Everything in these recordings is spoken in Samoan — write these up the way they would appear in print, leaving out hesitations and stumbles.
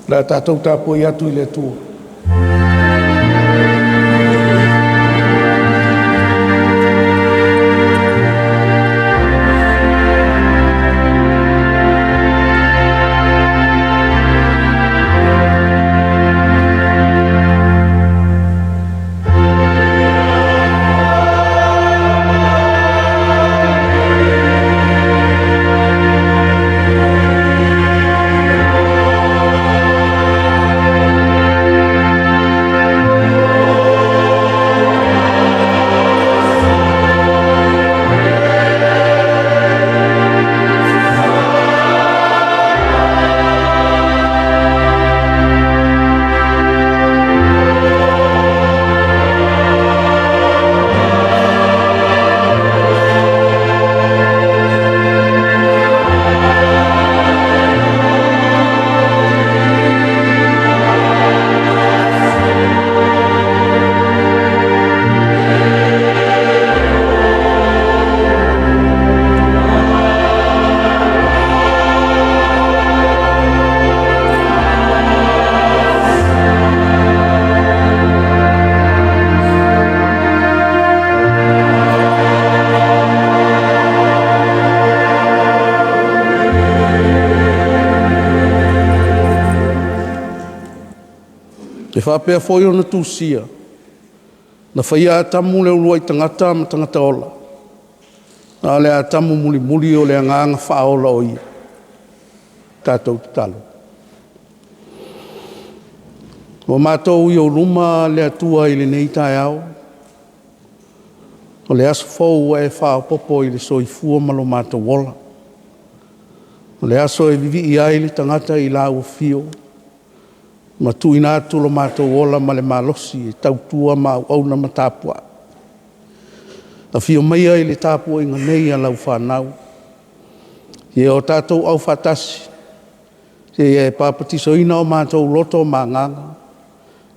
Le a tatou tapuai atu i le Atua. E faapea foi ona tusia, “Na faia Atamu le uluai tagata ma tagata ola, a o le Atamu mulimuli o le Agaga Faaola o Ia.” Tatou tatalo. Ua matou i ou luma le Atua i lenei taeao, o le aso fou ua e faaopoopo i le soifua ma lo matou ola. O le aso e vivii ai le tagata i Lau Afio ma tuuina atu lo matou ola ma le malosi e tautua ma auauna ma tapuai. Afio maia i le tapuaiga nei a lau fanau, ia o tatou aufaatasi seia e papatisoina o matou loto ma agaga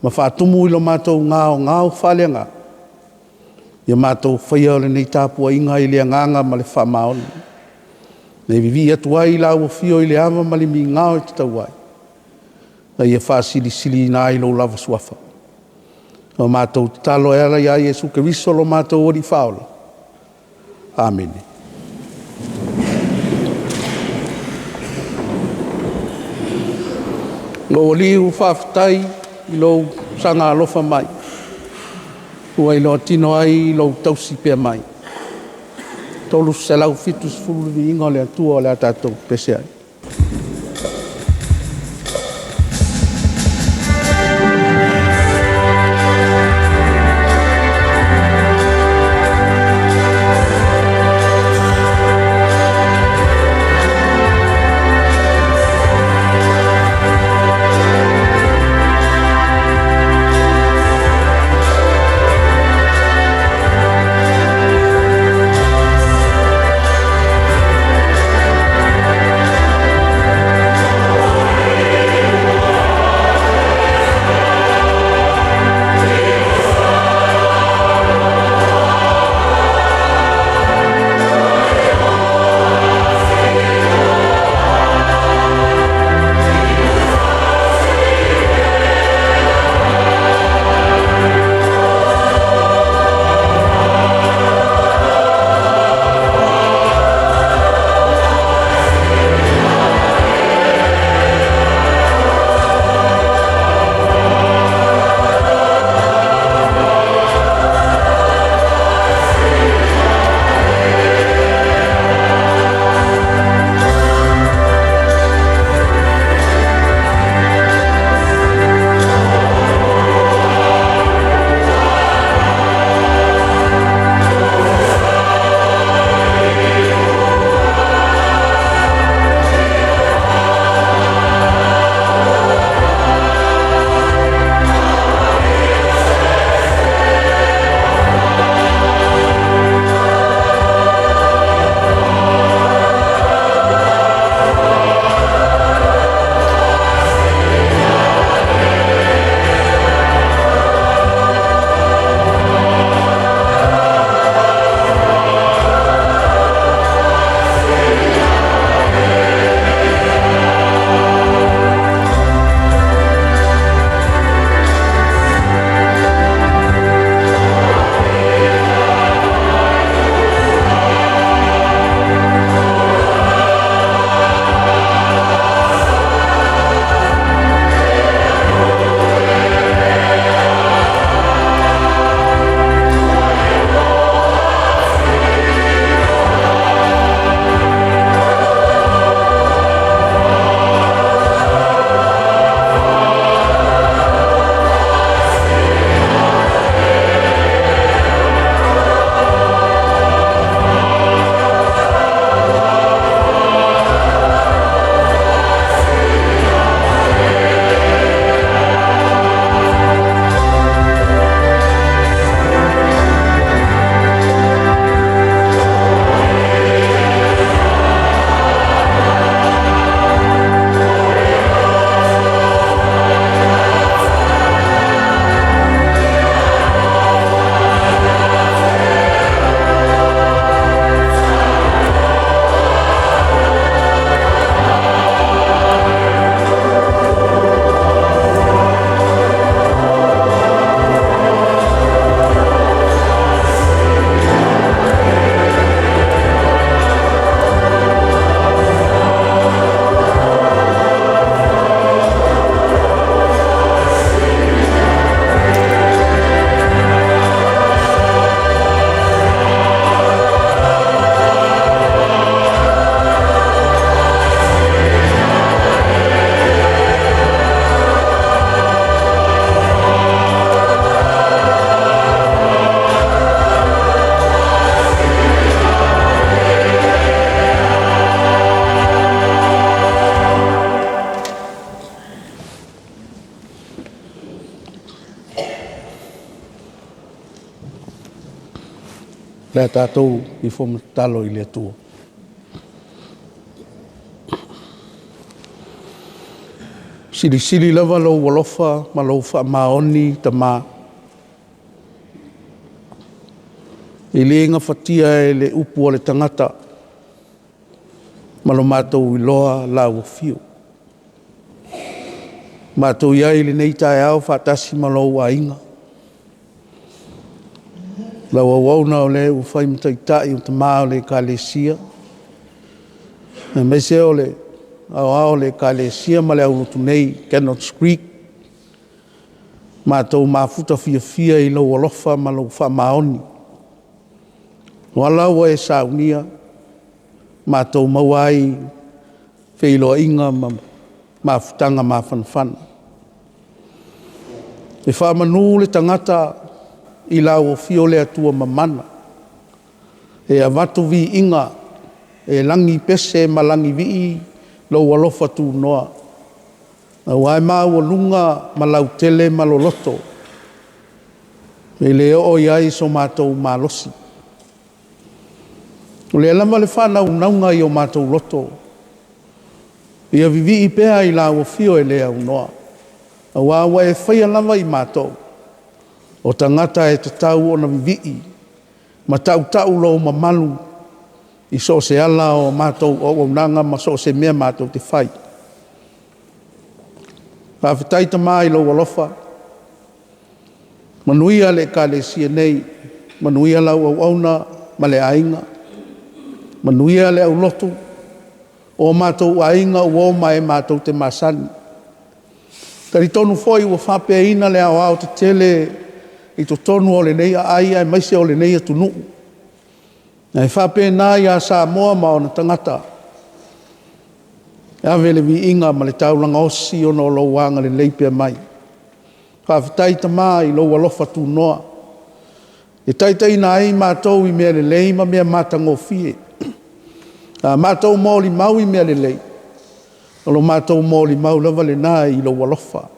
ma faatumu i lo matou gaogao faaleagaga ia matou faia o lenei tapuaiga i le agaga ma le faamaoni, e vivii atu ai i Lau Afio i le ava ma le migao e tatau ai, a ia faasilisiliina ai Lou lava Suafa. O la matou tatalo e ala ia Iesu Keriso lo matou Alii Faaola. Amene. Lou Alii faafetai i lou saga alofa mai ua iloatino ai lou tausi pea mai. 370 le viiga o le Atua o le a tatou pepese ai. Le a tatou ifo ma tatalo i le Atua. Silisili lava lou alofa ma lou faamaoni Tama, e le gafatia e le upu a le tagata ma lo matou iloa lau afio. Matou i ai i lenei taeao faatasi ma lou aiga, lau auauna o le ua fai ma taitai o tama o le Ekalesia, aemaise o le aoao o le Ekalesia ma le aulotu nei i Kennot's Creek, matou mafuta fiafia i lou alofa ma lou faamaoni. O ala ua e saunia, matou maua ai feiloaiga ma mafutaga mafanafana. E faamanu le tagata i lau afio le Atua Mamana, e avatu viiga, e lagi pese ma lagi vii lou alofa tunoa, aua e maualuga ma lautele ma loloto, e le oo i ai so matou malosi. O lea lava le faanaunauga i o matou loto, ia vivii pea i lau Afio e le aunoa, aua ua e faia lava i matou o tagata e tatau ona vivii ma tautau lou mamalu i so o se ala o a matou auaunaga ma so o se mea matou te fai. Faafetai Tama i lou alofa, manuia le Ekalesia nei, manuia lau auauna ma le aiga, manuia le aulotu o matou aiga, uo ma e matou te masani. E talitonu foi ua faapeaina le aoaotetele i totonu o lenei aai aemaise o lenei atunuu, ae faapena ia Samoa ma ona tagata, e ave le viiga ma le taulaga osi ona o lou agalelei pea mai. Faafetai Tama i lou alofa tunoa e taitaiina ai matou i mea lelei ma mea matagofie. A matou molimau i mea lelei, o lo matou molimau lava lena i lou alofa.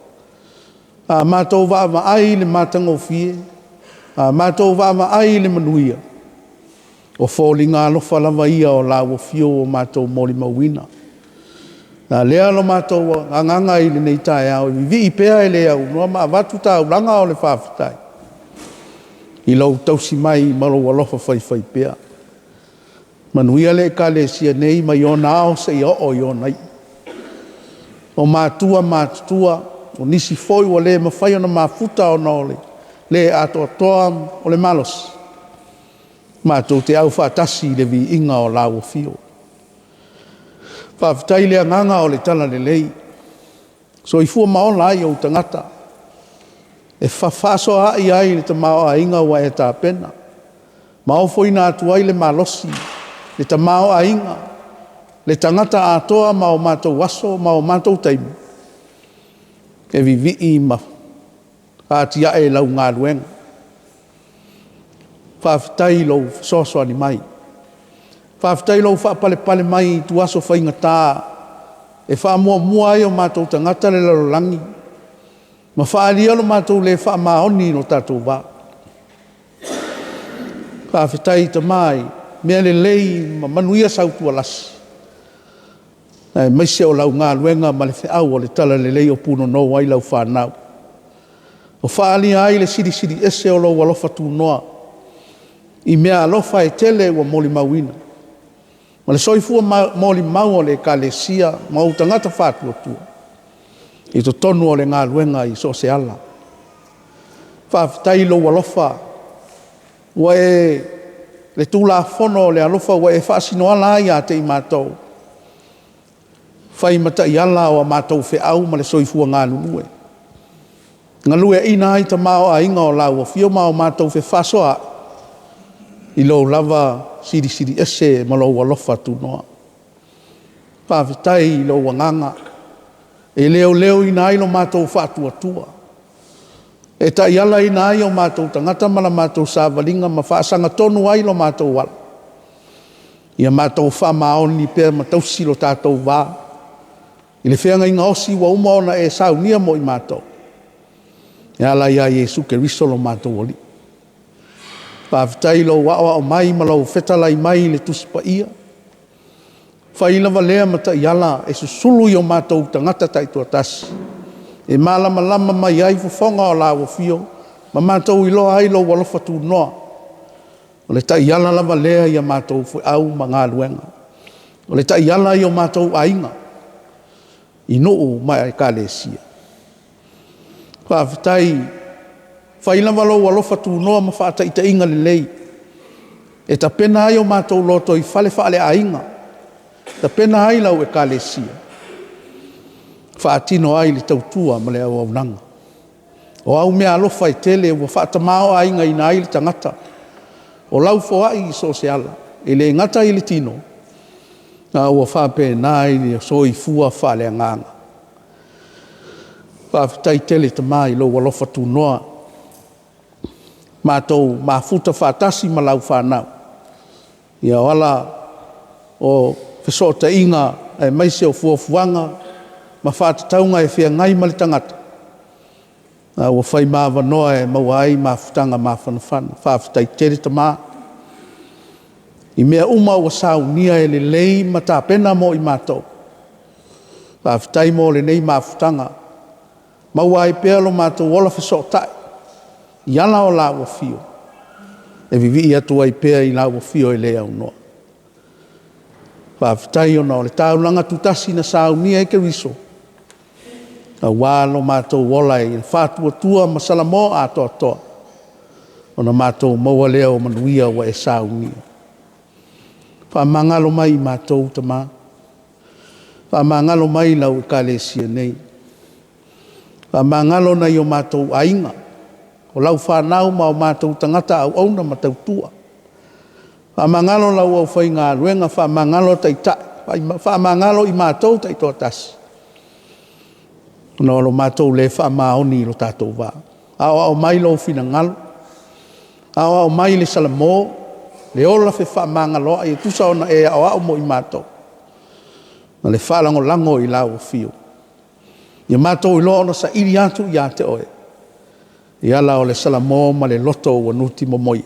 A matou vaavaai i le matagofie, a matou vaavaai i le manuia, o foliga alofa lava ia o lau afio ua matou molimauina. A lea lo matou agaga i lenei taeao, e vivii pea e le aunoa ma avatu taulaga o le faafetai i lou tausi mai ma lou alofa faifaipea. Manuia le Ekalesia nei mai ona ao seia oo i ona iu. O matua matutua, o nisi foi ua le mafai ona mafuta ona o le le atoatoa o le malosi, matou te aufaatasi i le viiga o lau afio. Faafetai i le agaga o le talalelei, soifua ma ola ai ou tagata, e fefaasoaai ai i le tamaoaiga ua e tapena, ma ofoina atu ai le malosi, le tamaoaiga, le tagata atoa ma o matou aso ma o matou taimi, e vivii ma atiae lau galuega. Faafetai i lou fesoasoani mai, faafetai i lou faapalepale mai i ituaso faigata e faamuamua ai o matou tagata le lalolagi ma faaalia lo matou le faamaoni i lo tatou va. Faafetai Tama i mea lelei ma manuia sautualasi, aemaise o lau galuega ma le feau o le talalelei o punonou ai lau fanau, o faaalia ai le silisili ese o lou alofa tunoa i meaalofa e tele ua molimauina, ma le soifua molimau o le Ekalesia ma ou tagata faatuatua i totonu o le galuega i so o se ala. Faafetai i lou alofa ua e le Tulafono o le alofa ua e faasinoala ai ia te i matou, fai ma taiala o a matou feau ma le soifua galulue, galueaiina ai tamaoaiga o lau Afio ma o matou fefaasoaai i lou lava Silisili Ese ma lou alofa tunoa. Faafetai i lou agaga e leoleoina ai lo matou faatuatua, e taialaina ai o matou tagata ma la matou savaliga ma faasagatonu ai lo matou ala, ia matou faamaoni pea ma tausi lo tatou va i le feagaiga osi ua uma ona e saunia mo i matou, e ala ia Iesu Keriso lo matou Alii. Faafetai i lou aoao mai ma lou fetalai mai i le Tusi Paia. Fai lava lea ma taiala e susulu i o matou tagata taitoatasi, e malamalama mai ai fofoga o lau afio ma matou iloa ai lou alofa tunoa. O le taiala lava lea ia matou feau ma galuega. O le taiala i o matou aiga, i nuu ma ekalesia. Faafetai, fai lava lou alofa tunoa ma faataitaiga lelei e tapena ai o matou lotoifale faaleaiga, tapena ai lau Ekalesia, e faatino ai le tautua ma le auaunaga. O au meaalofa e tele ua faatamaoaigaina ai le tagata, o lau foai i so o se ala, e le gata i le tino, a ua faapena i le soifua faaleagaga. Faafetai tele Tama i lou alofa tunoa, matou mafuta faatasi ma lau fanau, ia o ala o fesootaiga aemaise o fuafuaga ma faatatauga e feagai ma le tagata, a ua fai ma avanoa e maua ai mafutaga mafanafana. Faafetai tele Tama i mea uma ua saunia e lelei ma tapena mo i matou. Faafetai mo lenei mafutaga, maua ai pea lo matou ola fesootai i ala o lau Afio, e vivii atu ai pea i lau Afio e le aunoa. Faafetai ona o le taulaga tutasi na saunia ai Keriso, aua lo matou ola i le faatuatua ma salamo atoatoa, ona matou maua lea o manuia ua e saunia. Faamagalo mai i matou Tama, faamagalo mai lau Ekalesia nei, faamagalo nai o matou aiga, o lau fanau ma o matou tagata auauna ma tautua, faamagalo lau aufaigaluega, faamagalo taitai, faamagalo i matou taitoatasi, ona o lo matou le faamaoni i lo tatou va. Aoao mai lou finagalo, aoao mai le salamo, le ola fefaamagaloai e tusa ona e aoao mo i matou, ma le faalagolago i lau Afio, ia matou iloa ona saili atu ia te Oe e ala o le salamo ma le loto ua nutimomoia.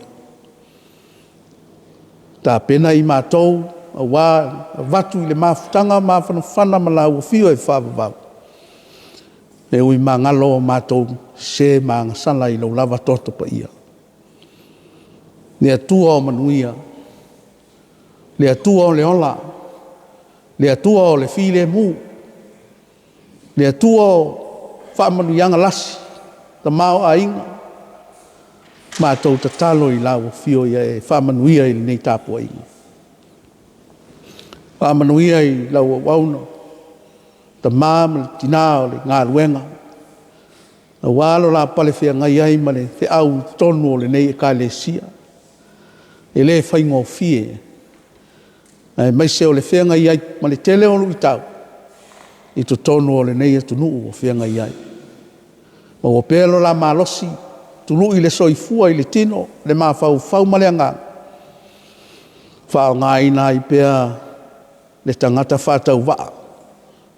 Tapena i matou aua le avatu i le mafutaga mafanafana ma lau Afio e faavavau, e ui magalo o matou sese ma agasala i lou lava toto paia. Le Atua o manuia, le Atua o le ola, le Atua o le filemu, le Atua o faamanuiaga lasi, tamaoaiga, matou tatalo i lau Afio ia e faamanuia i lenei tapuaiga. Faamanuia i lau auauna, tama ma tina o le galuega, aua lo la palefeagai ai ma le feau i totonu o lenei Ekalesia. E le faigofie, aemaise o le feagai ai ma le tele o luitau i totonu o lenei atunuu o feagai ai. Maua pea lo la malosi, tului le soifua i le tino, le mafaufau ma le agaga, faaaogaina ai pea le tagata faatauvaa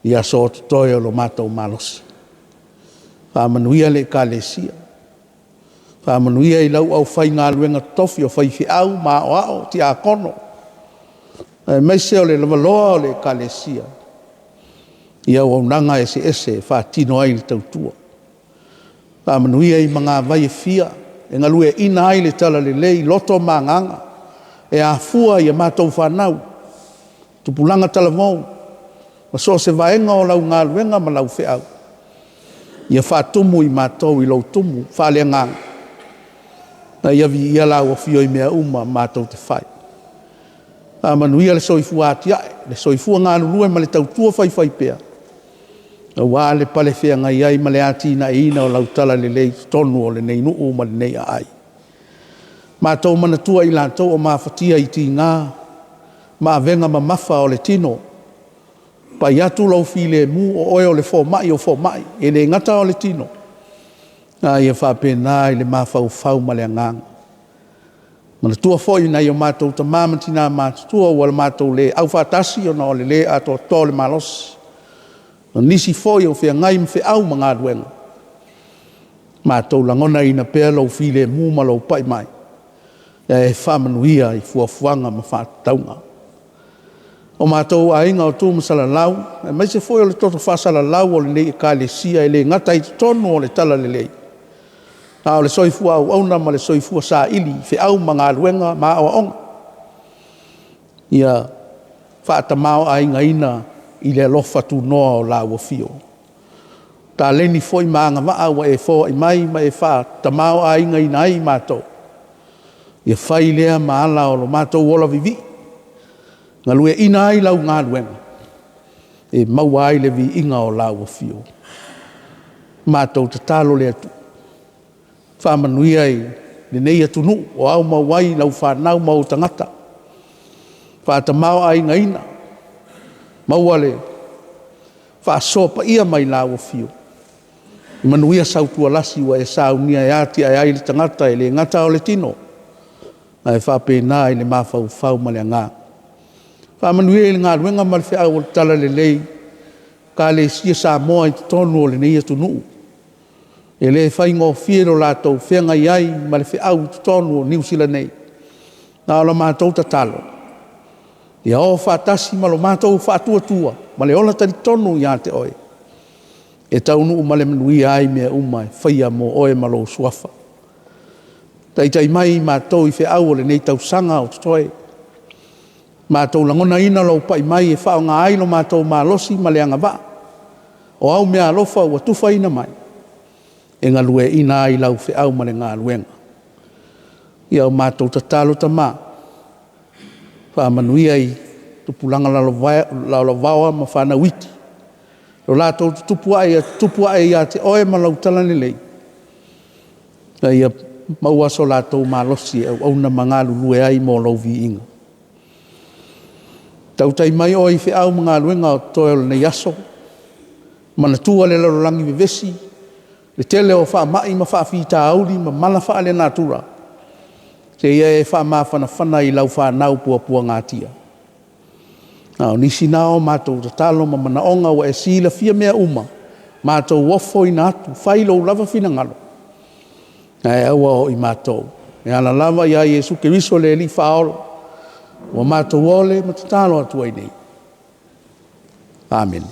i aso o totoe o lo matou malosi. Faamanuia le Ekalesia, faamanuia i lau aufaigaluega totofi, o faifeau ma aoao, tiakono, aemaise o le lavaloa o le Ekalesia i auaunaga eseese e faatino ai le tautua. Faamanuia i magavai e fia e galueaiina ai le talalelei i loto ma agaga, e afua i a matou fanau, tupulaga talavou, ma so o se vaega o lau galuega ma lau feau, ia faatumu i matou i lou tumu faaleagaga, ina ia viia lau Afio i mea uma matou te fai. Faamanuia le soifua atiae, le soifua galulue ma le tautua faifaipea aua le palefeagai ai ma le atinaeina o lau talalelei i totonu o lenei nuu ma lenei aai. Matou manatua i latou o mafatia i tiga ma avega mamafa o le tino, pai atu lou filemu o oe o le fomai o fomai, e le gata o le tino, a ia faapena i le mafaufau ma le agaga. Manatua foi nai o matou tama ma tina matutua ua matou le aufaatasi ona o le le atoatoa o le malosi, o nisi foi o feagai ma feau ma galuega, matou lagonaina pea lou filemu ma lou pai mai. Ia e faamanuia i fuafuaga ma faatatauga. O matou aiga o Tu ma Salalau, aemaise foi o le toto faasalalau o lenei Ekalesia e le gata i totonu o le talalelei, a o le soifua auauna ma le soifua saili i feau ma galuega ma aoaoga, ia faatamaoaigaina i le alofa tunoa o Lau Afio. O taleni foi ma agavaa ua e foai mai ma e faatamaoaigaina ai i matou, ia fai lea ma ala o lo matou ola vivii, galueaiina ai lau galuega e maua ai le viiga o lau Afio. Matou tatalo le Atua, faamanuia i lenei atunuu o ao mau ai lau fanau ma ou tagata, faatamaoaigaina, maua le faasoa paia mai lau Afio, manuia sautualasi ua e saunia e atiae ai le tagata e le gata o le tino, ae faapena i le mafaufau ma le agaga. Faamanuia i le galuega ma le feau o le talalelei i Ekalesia Samoa i totonu o lenei atunuu. E le faigofie lo latou feagai ai ma le feau i totonu o Niu Sila nei. A o le matou tatalo, ia o faatasi ma lo matou faatuatua ma le ola talitonu ia te Oe, e taunuu ma le manuia ai mea uma e faia mo Oe ma lou Suafa. Taitai mai i matou i feau o lenei tausaga o totoe, matou lagonaina lou pai mai e faaaoga ai lo matou malosi ma le agavaa o au meaalofa ua tufaina mai, e galueaiina ai lau feau ma le galuega. Ia o matou tatalo tama, faamanuia i tupulaga lalovaoa ma fanau iti, lo latou tutupu ae ia tutupu ae ia te Oe ma lau talalelei, ina ia maua so latou malosi e auauna ma galulue ai mo lou viiga. Tautai mai Oe i feau ma galuega o totoe o lenei aso, manatua le lalolagi vevesi, le tele o faamai ma faafitauli ma mala faalenatura, seia e faamafanafana i lau fanau puapuagatia. A o nisi na o matou tatalo ma manaoga ua e silafia mea uma, matou ofoina atu, fai lou lava finagalo, ae aua o i matou, e ala lava ia Iesu Keriso le Alii Faaola ua matou ole ma tatalo atu ai nei. Amene.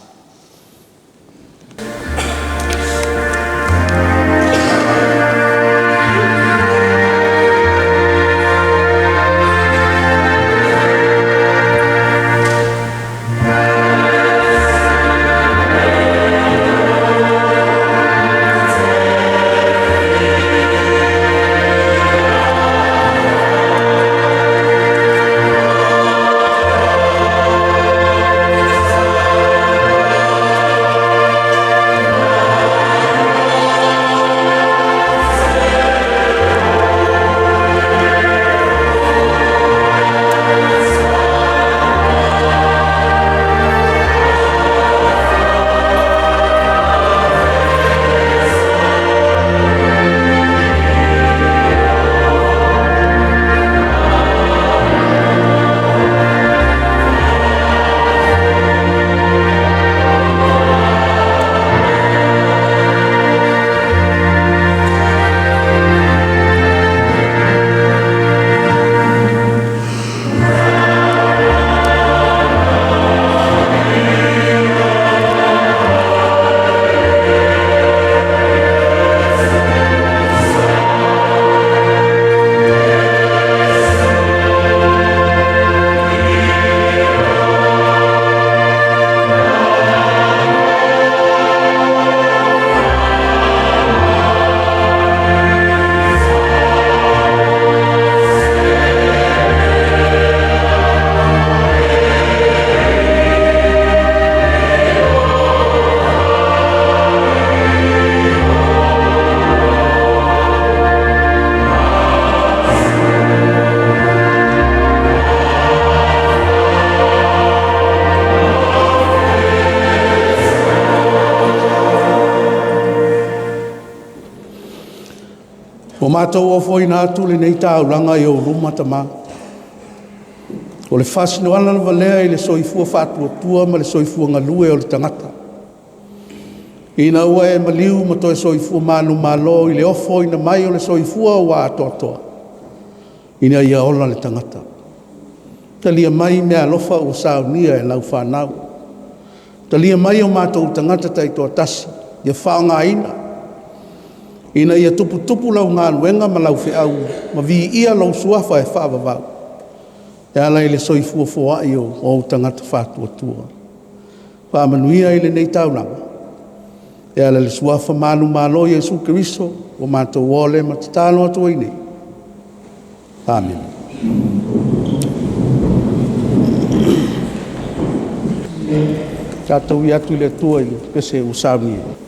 Ua matou ofoina atu lenei taulaga i ou luma Tama, o le faasinoala lava lea i le soifua faatuatua ma le soifua galue o le tagata, ina ua e maliu ma toe soifua manumalo i le ofoina mai o le soifua ua atoatoa. ina ia ola le tagata. Talia mai meaalofa ua saunia e lau fanau. Talia mai o matou tagata taitoatasi ia faaaogaina ina ia tuputupu lau galuega ma lau feau ma viia lou suafa e faavavau e ala i le soifua foai o ou tagata faatuatua. Faamanuia i lenei taulaga e ala i le suafa manumalo o Iesu Keriso ua matou ole ma tatalo atu ai nei. Amene. Tatou ui atu i le Atua i le pese ua saunia.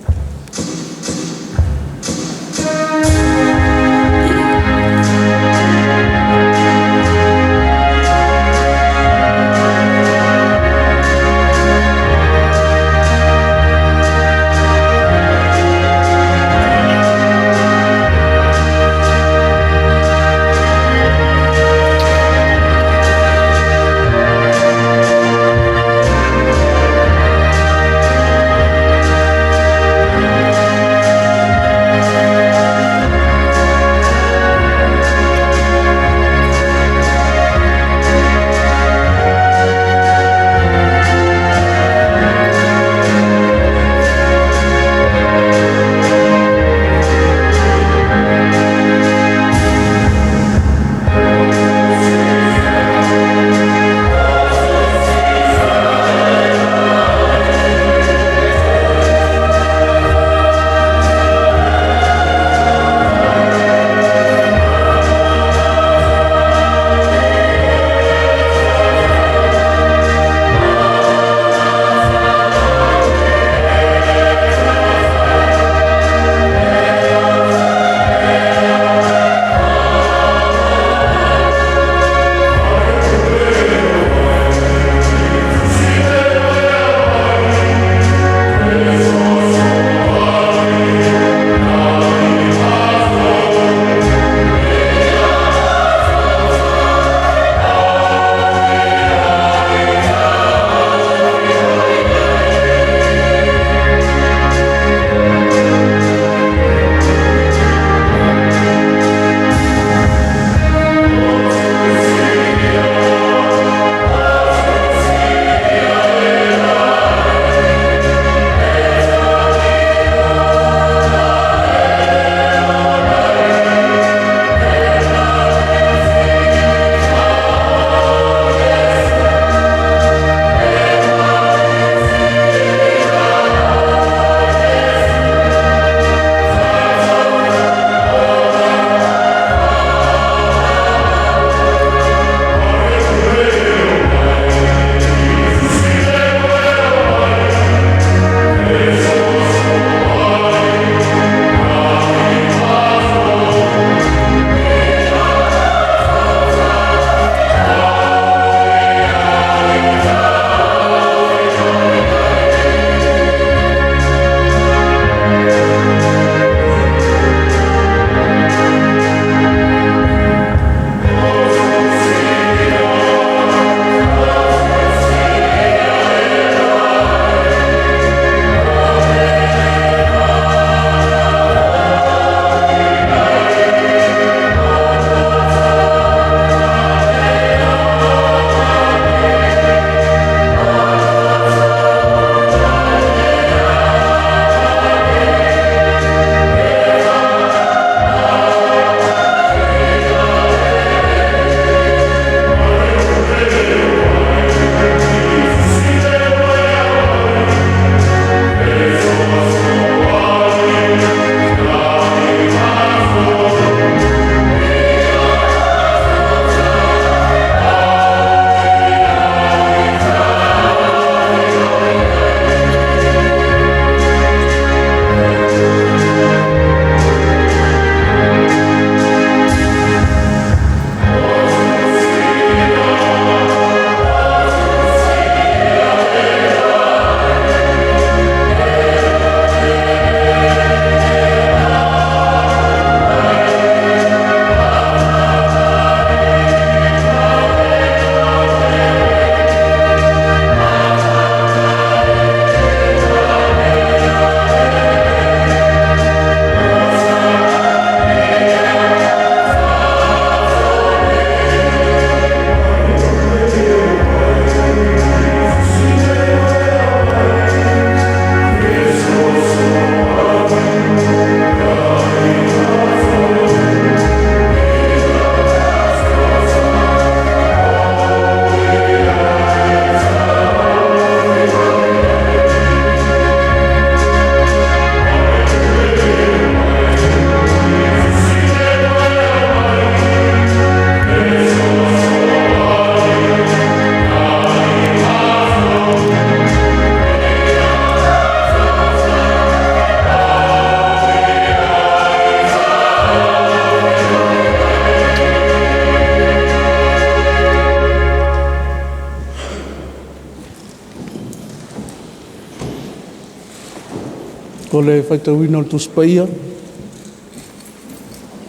O le faitauina o le Tusi Paia,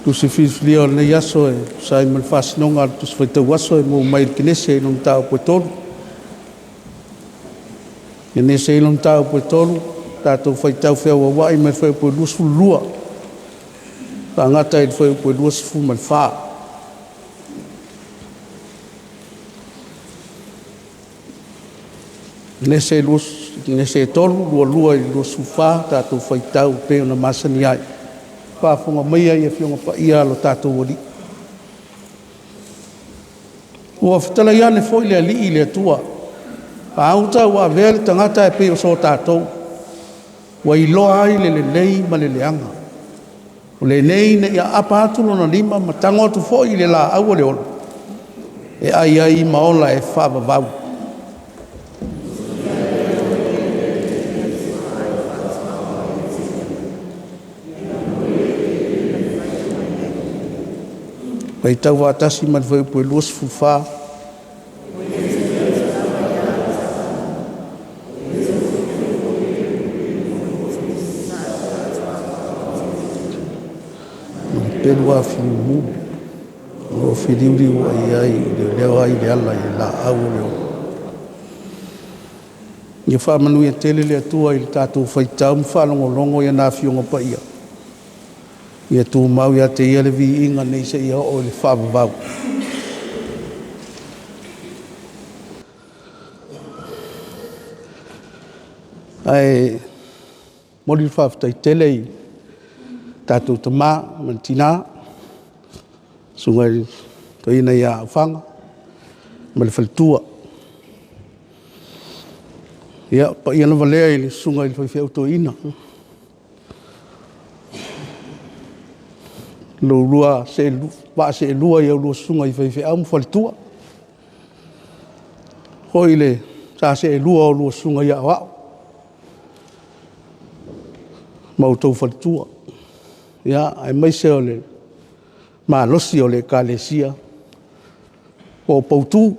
tusi filifilia o lenei aso e tusa ai ma le faasinoga a le Tusi Faitau Aso e maua mai le Kenese i lona mataupu e 3. Kenese i lona mataupu e 3, tatou faitau feauauai mai le fuaiupu 22 faagata i le fuaiupu 24. Kenese 3, 22 i le 24, tatou faitau e pei ona masani ai. Faafofoga maia i Afioga Paia a lo tatou Alii. Ua fetalai ane foi le Alii i le Atua, “A uta ua avea le tagata e pei o so tatou, ua iloa ai le lelei ma le leaga. O lenei ne i aapa atu lona lima ma tago atu foi i le laau o le ola e ai ai ma ola e faavavau.” Faitau faatasi ma le fuaiupu e 24. Ma le pelu afiumu o lo o feliuliuai ai e leoleo ai le ala i le laau o le ola. Ia faamanuia tele le Atua i le tatou faitau ma faalogologo i ana Afioga Paia. Ia tumau ia te Ia le viiga nei seia oo i le faavavau. Ae momoli le faafetai tele i tatou tama ma tina, le susuga i le toeaina ia Aofaga ma le faletua. Ia, o le paia lava lea i le susuga i le faifeau toeaina, lo oulua vaa seelua i a oulua susuga i faifeau ma faletua, foi le sa seelua o oulua susuga i aoao ma outou faletua, aemaise o le malosi o le Ekalesia po o poutu.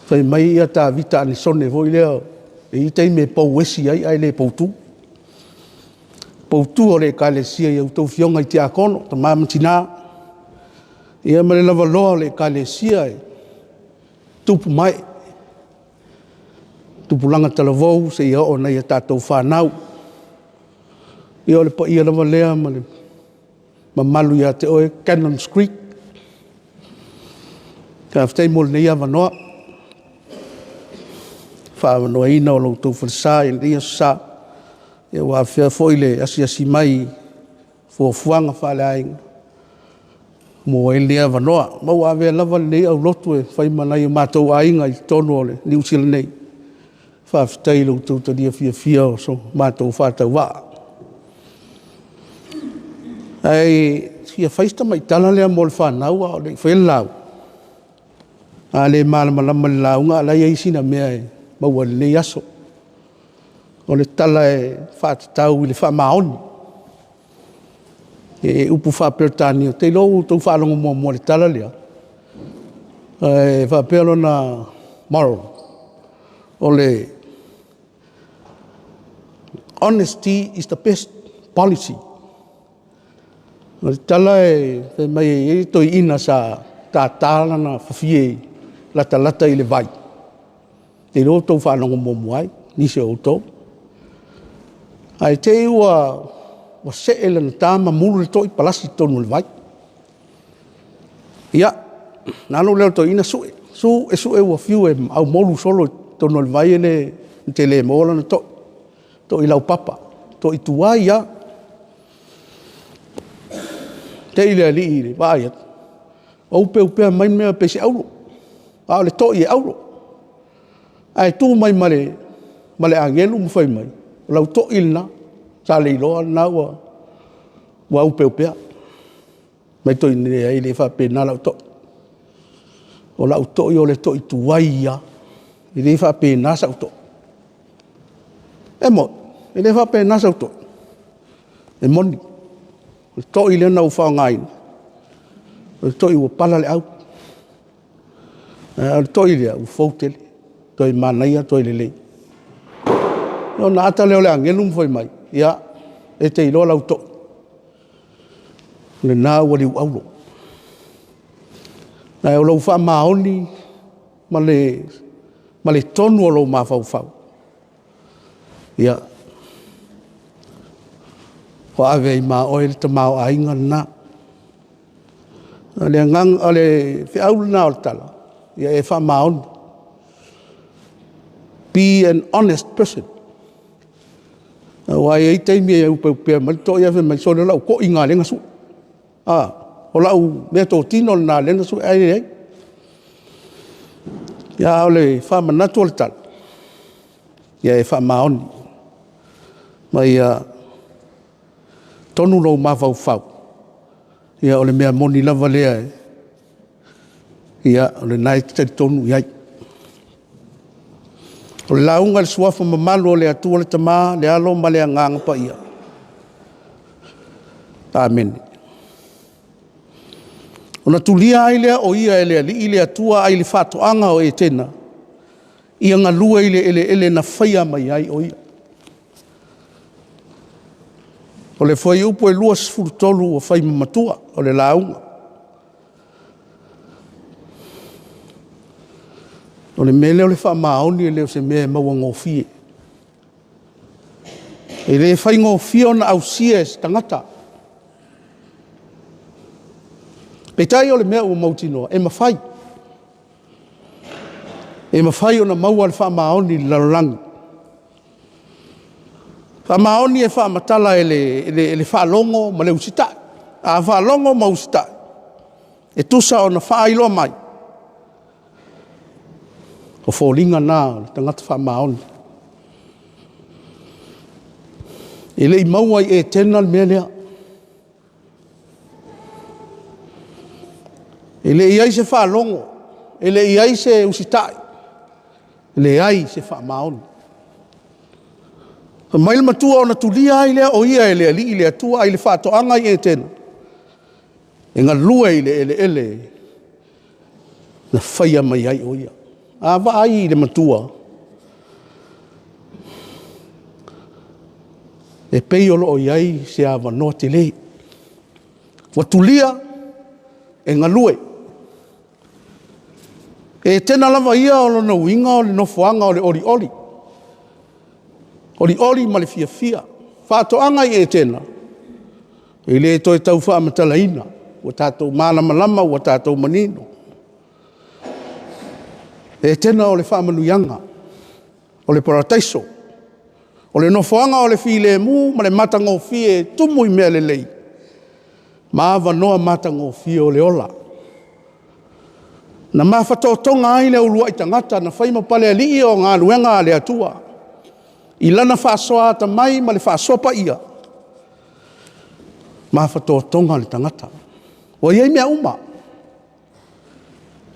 Fai mai Tavita Anesone foi lea, e i ai taimi e pouesi ai ae le poutu. Poutu o le Ekalesia i a outou afioga i tiakono, tama ma tina, ia ma le lavaloa o le Ekalesia i tupu ma ee, tupulaga talavou seia oo i nai a tatou fanau. Ia o le paia lava lea ma le mamalu ia te oe Canon Street. Faafetai mo lenei avanoa, i le faaavanoaina o lo outou falesa i lenei aso Sa, ua afea foi le asiasi mai i fuafuaga faaleaiga ua maua ai lenei avanoa. Ma ua avea lava lenei aulotu e fai ma nai o matou aiga i totonu o Niu Sila nei, faafetai i lo outou talia fiafia o so matou faatauvaa. Ae fia fai si tamai tala lea mo le fanau a o le i faia le lauga. A le malamalama i le lauga a o la e i ai sina mea e maua i lenei aso. O le tala e faatatau i le faamaoni. E upu faa-Peretania, ou te iloa ua outou faalogo muamua i le tala lea, e faapea lona moral, o le honesty is the best policy. O le tala fai mai e i ai le toeaina sa tata lana fafie latalata i le vai, ou te iloa ua outou faalogo muamua ai nisi o outou. Ae te i ua see lana ta ma mulu le toi palasi i totonu o le vai. Ia, ona alu lea o le toeaina sue, sue sue ua fiu e aumoulu solo i totonu o le vai na te le maua lana toi, toi laupapa, toi tuai lava. Te i le alii i le vaai atu ua upeupea mai mea pei se auro, a o le toi e auro. Ae tu mai ma le agelu ma fai mai, “O lau toi lena, sa le iloa o lena ua upeupea.” Fai mai le toeaina, “E leai e le faapena lau toi, o lau toi o le toi tuai lava, e le faapena sau toi.” E moni, e le faapena sau toi? E moni, o le toi lea na ou faaaogaina, o le toi ua pala le au, a o le toi lea, ua fou tele, toe manaia toe lelei. Ona ata lea o le agelu ma fai mai, ia, e te iloa lau toi, o lena ua liuauro. Ae o lou faamaoni ma le tonu o lou mafaufau, ia, ua ave ai ma oe le tamaoaiga lena. O le feau lena o le tala, ia e faamaoni, be an honest person. Aua e i ai taimi e opeopea mai le toi ae fai mai, sole o lau toi lena o lea na sue, o lau meatotino lena o lea na sue, ae leai. A o le faamanatu o le tala, ia e faamaoni, ma ia tonu lou mafaufau, o le mea moni lava lea, o lena e te talitonu i ai. O le lauga i le suafa mamalu o le Atua le Tama le Alo ma le Agaga Paia. Amene. Ona tulia ai lea o ia e le Alii le Atua ai le faatoaga o Etena, ia galue i le eleele na faia mai ai o ia. O le fuaiupu 23 ua fai ma matua o le lauga. O le mea lea o le faamaoni e le o se mea e maua gofie. E le faigofie ona ausia e se tagata. Peitai o le mea ua mautinoa, e mafai. E mafai ona maua le faamaoni i le lalolagi. E faamaoni e faamatala e le faalogo ma le usitai. A faalogo ma usitai, e tusa ona faailoa mai, o foliga na o le tagata faamaoni. E le i maua i Etena le mea lea. E le i i ai se faalogo, e le i i ai se usitai, leai se faamaoni. Fai mai le matua, ona tulia ai lea o ia e le Alii le Atua ai le faatoaga i Etena, e galue i le eleele na faia mai ai o ia. A vaai i le matua, e pei o lo o i ai se avanoa tele, ua tulia e galue. O Etena lava ia o lona uiga o le nofoaga o le olioli, olioli ma le fiafia. Faatoaga i Etena, e le toe tau faamatalaina, ua tatou malamalama ua tatou manino. O Etena o le faamanuiaga, o le parataiso, o le nofoaga o le filemu ma le matagofie e tumu i mea lelei ma avanoa matagofie o le ola. Na mafatotoga ai le uluai tagata na fai ma palealii o galuega a le Atua i lana faasoa atamai ma le faasoa paia, mafatotoga le tagata, ua i ai mea uma.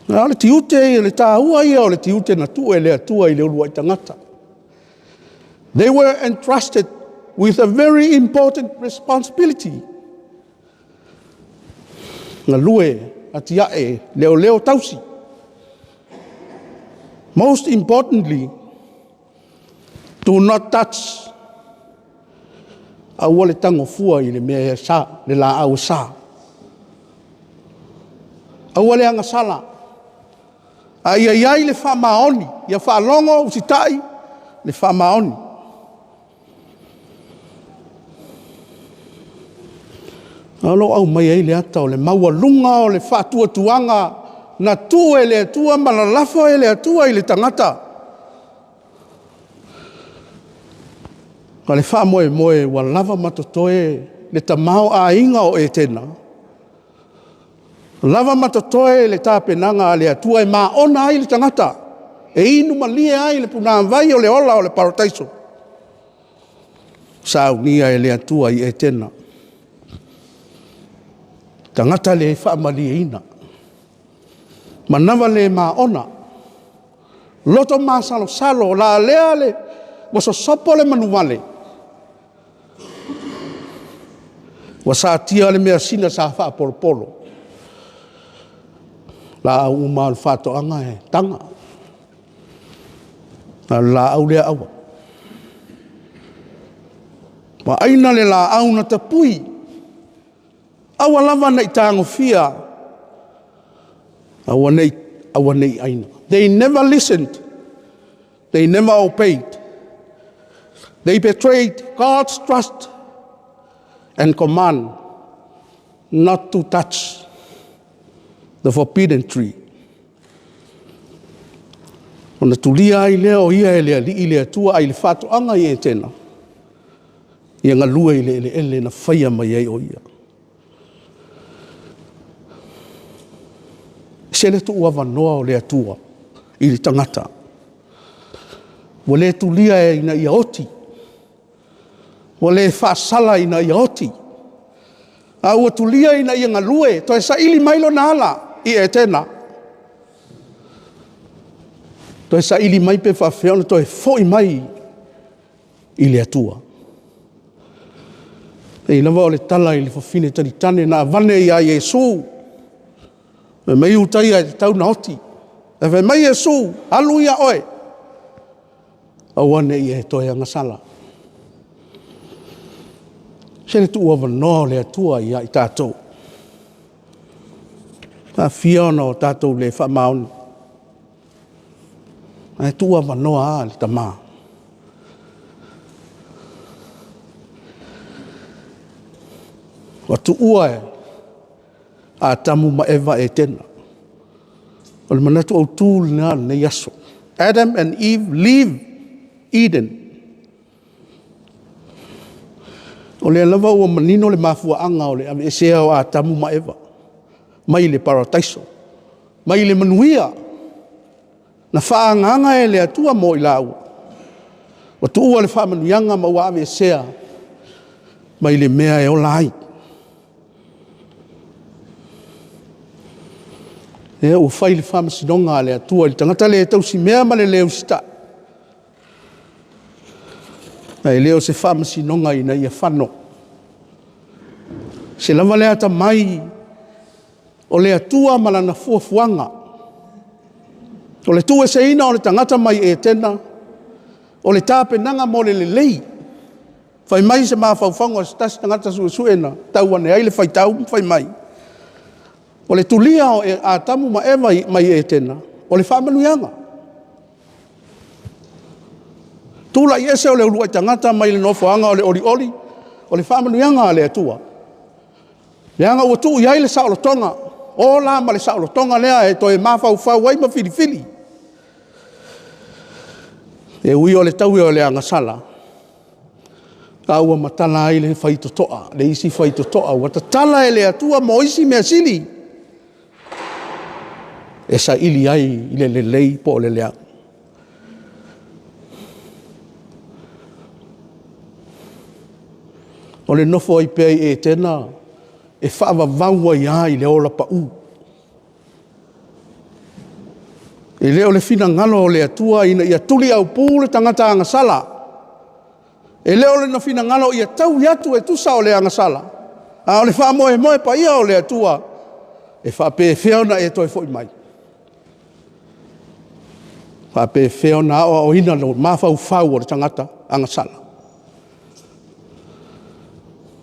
A o le tiute, o le taua ia o le tiute na tuu e le Atua i le uluai tagata. They were entrusted with a very important responsibility, galue, atiae, leoleo, tausi. Most importantly, do not touch, aua le tago fua i le mea e sa, le laau e sa. Aua le agasala, a ia i ai le faamaoni, ia faalogo, usitai le faamaoni. O lo o aumai ai le ata o le maualuga o le faatuatuaga na tuu e le Atua ma lalafo e le Atua i le tagata, ma le faamoemoe ua lava ma totoe le tamaoaiga o Etena, lava ma totoe le tapenaga a le Atua e maona ai le tagata, e inu malie ai i le punavai o le ola o le parataiso, saunia e le Atua i Etena, tagata le faamalieina, manava le maona, loto masalosalo, lalea ua sosopo le manuvale, ua satia le measina sa faapolopolo, o laau uma lava o le faatoaga e taga, a o le laau lea aua. Ua aina le laau na tapui, aua lava ne i tagofia, aua ne i, aua ne i aina. They never listened, they never obeyed. They betrayed God's trust and command not to touch the forbidden tree. Ona tulia ai lea o ia e le Alii le Atua ae i le faatoaga i Etena, ia galue i le eleele na faia mai ai o ia. E ese le tuuavanoa o le Atua i le tagata, ua le tulia ina ia oti, ua le faasala ina ia oti, a ua tulia ina ia galue, toe saili mai lona ala i Etena, toe saili mai pe faapefea ona toe foi mai i le Atua. E pei lava o le tala i le fafine talitane na avane ia Iesu, fai mai Iutaia e tatau ona oti. Ae fai mai Iesu, alu ia oe, aua ne i e toe agasala. Se le tuuavanoa o le Atua ia i tatou. E faafia ona o tatou le faamaoni, ae tuuavanoa lava le Tama. Ua tuua e Atamu ma Eva Etena. O le manatu autu lena o lenei aso. Adam and Eve leave Eden. O lea lava ua manino le mafuaaga o le aveesea o Atamu ma Eva mai le parataiso, mai le manuia na faaagaaga e le Atua mo i laua, ua tuua le faamanuiaga ma ua aveesea mai le mea e ola ai. O lea ua fai le faamasinoga a le Atua i le tagata le tausimea ma le le usitai, ae le o se faamasinoga ina ia fano. E ese lava le atamai o le Atua ma lana fuafuaga. O le tuueseina o le tagata mai Etena, o le tapenaga mo le lelei. Fai mai se mafaufauga o se tasi tagata suesue na tau ane ai le faitau ma fai mai, o le tulia o Atamu ma Eva mai Etena, o le faamanuiaga. Tulai ese o le uluai tagata mai le nofoaga o le olioli, o le faamanuiaga a le Atua, leaga ua tuu i ai le saolotoga, ola ma le saolotoga lea e toe mafaufau ai ma filifili. E ui o le taui o le agasala, a ua matala ai le faitotoa, le isi faitotoa ua tatala e le Atua mo isi mea sili e saili ai le lelei po o le leaga. O le nofo ai pea i Etena e faavavau ai lava i le ola pau. E le o le finagalo o le Atua ina ia tuliaupu le tagata agasala. E le o lona finagalo ia taui atu e tusa o le agasala, a o le faamoemoe paia o le Atua, e faapefea ona e toe foi mai? E faapefea ona aoaoina lou mafaufau o le tagata agasala?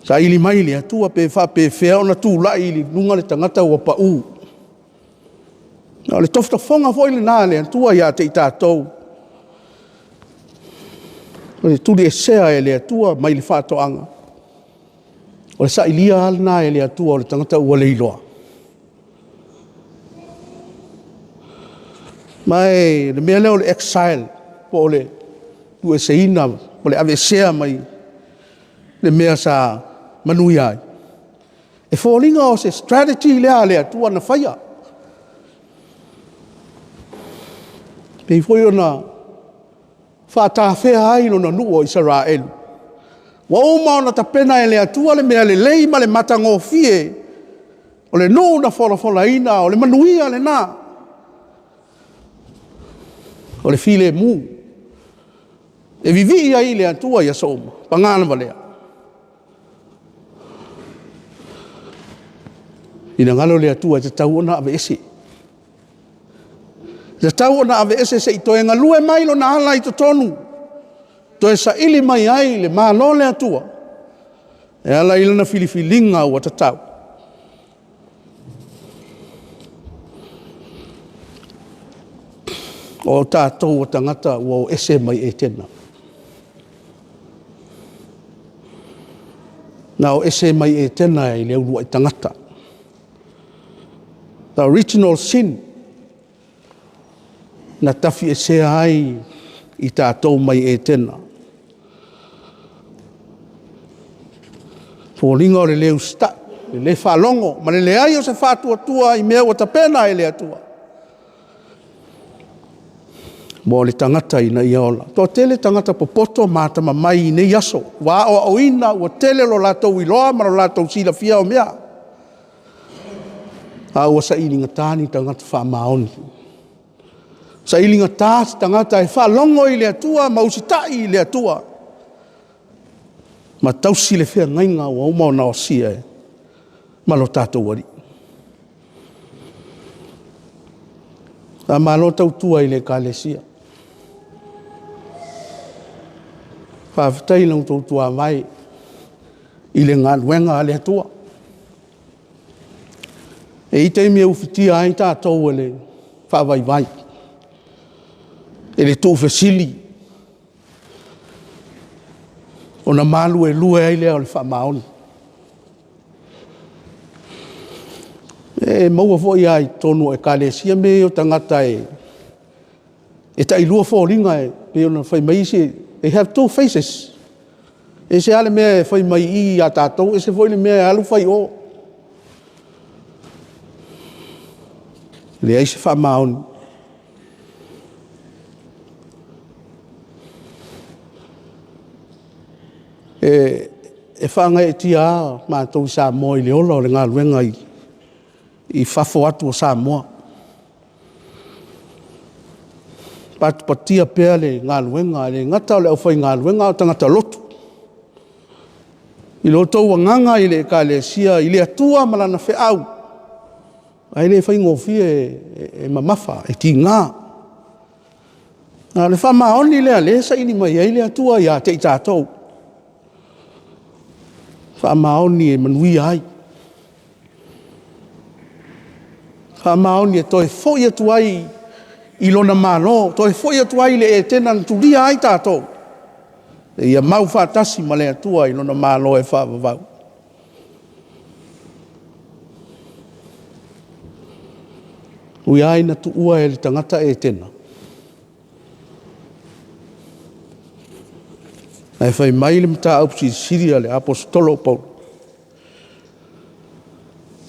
Saili mai le Atua pe faapefea ona tulai i luga le tagata ua pau. O le tofotofoga foi lena a le Atua ia te i tatou, o le tuliesea e le Atua mai le faatoaga, o le sailia lava lena e le Atua o le tagata ua leiloa. Ma o le mea lea o le exile, po o le tuueseina po o le aveesea mai le mea sa manuia ai, e foliga o se strategy lea a le Atua na faia. E pei foi ona faatafea ai lona nuu o Isaraelu, ua uma ona tapena e le Atua le mea lelei ma le matagofie, o le nuu na folafolaina, o le manuia lena, o le filemu, e vivii ai i le Atua i aso uma. Paga lava lea, finagalo le Atua e tatau ona aveese, e tatau ona aveese se i toe galue mai lona ala i totonu, toe saili mai ai le Malo o le Atua. E ala i lana filifiliga ua tatau. O tatou o tagata ua o ese mai Etena. Na o ese mai Etena i le uluai tagata. The original sin na tafiesea ai i tatou mai Etena. E foliga o le le usitai, le le faalogo ma le leai o se faatuatua i mea ua tapena e le Atua mo le tagata ina ia ola. E toatele tagata popoto ma atamamai i nei aso, ua aoaoina ua tele lo latou iloa ma lo latou silafia o mea, a ua sailigata ni tagata faamaoni, sailigata se tagata e faalogo i le Atua ma usitai i le Atua ma tausi le feagaiga ua uma ona osia ma lo tatou Alii. Faamalo tautua i le Ekalesia. Faafetai i la outou tuavae i le galuega a le Atua. E i ai taimi e ufitia ai tatou e le faavaivai, e le tuufesili, ona maluelue ai lea o le faamaoni. E maua foi lava i totonu o Ekalesia mea ia o tagata e tailua foliga e pei ona fai mai isi, they have two faces. E ese lava le mea e fai mai i ia tatou ese foi le mea e alu fai i o. Leai se faamaoni. E faagaeetia lava matou i Samoa i le ola o le galuega i fafo atu o Samoa, patipatia pea le galuega, e le gata o le aufaigaluega a o tagata lotu, i lo outou agaga i le Ekalesia i le Atua ma Lana feau, ae le faigofie, e mamafa, e tiga. A o le faamaoni lea o lea e saili mai ai le Atua ia te i tatou, faamaoni e manuia ai, faamaoni e toe foi atu ai i Lona Malo, toe foi atu ai i le Etena na tulia ai tatou, seia mau faatasi ma le Atua i Lona Malo e faavavau. E ui lava ina tuua e le tagata Etena, ae fai mai le mataupu silisili a le Aposetolo o Paulo,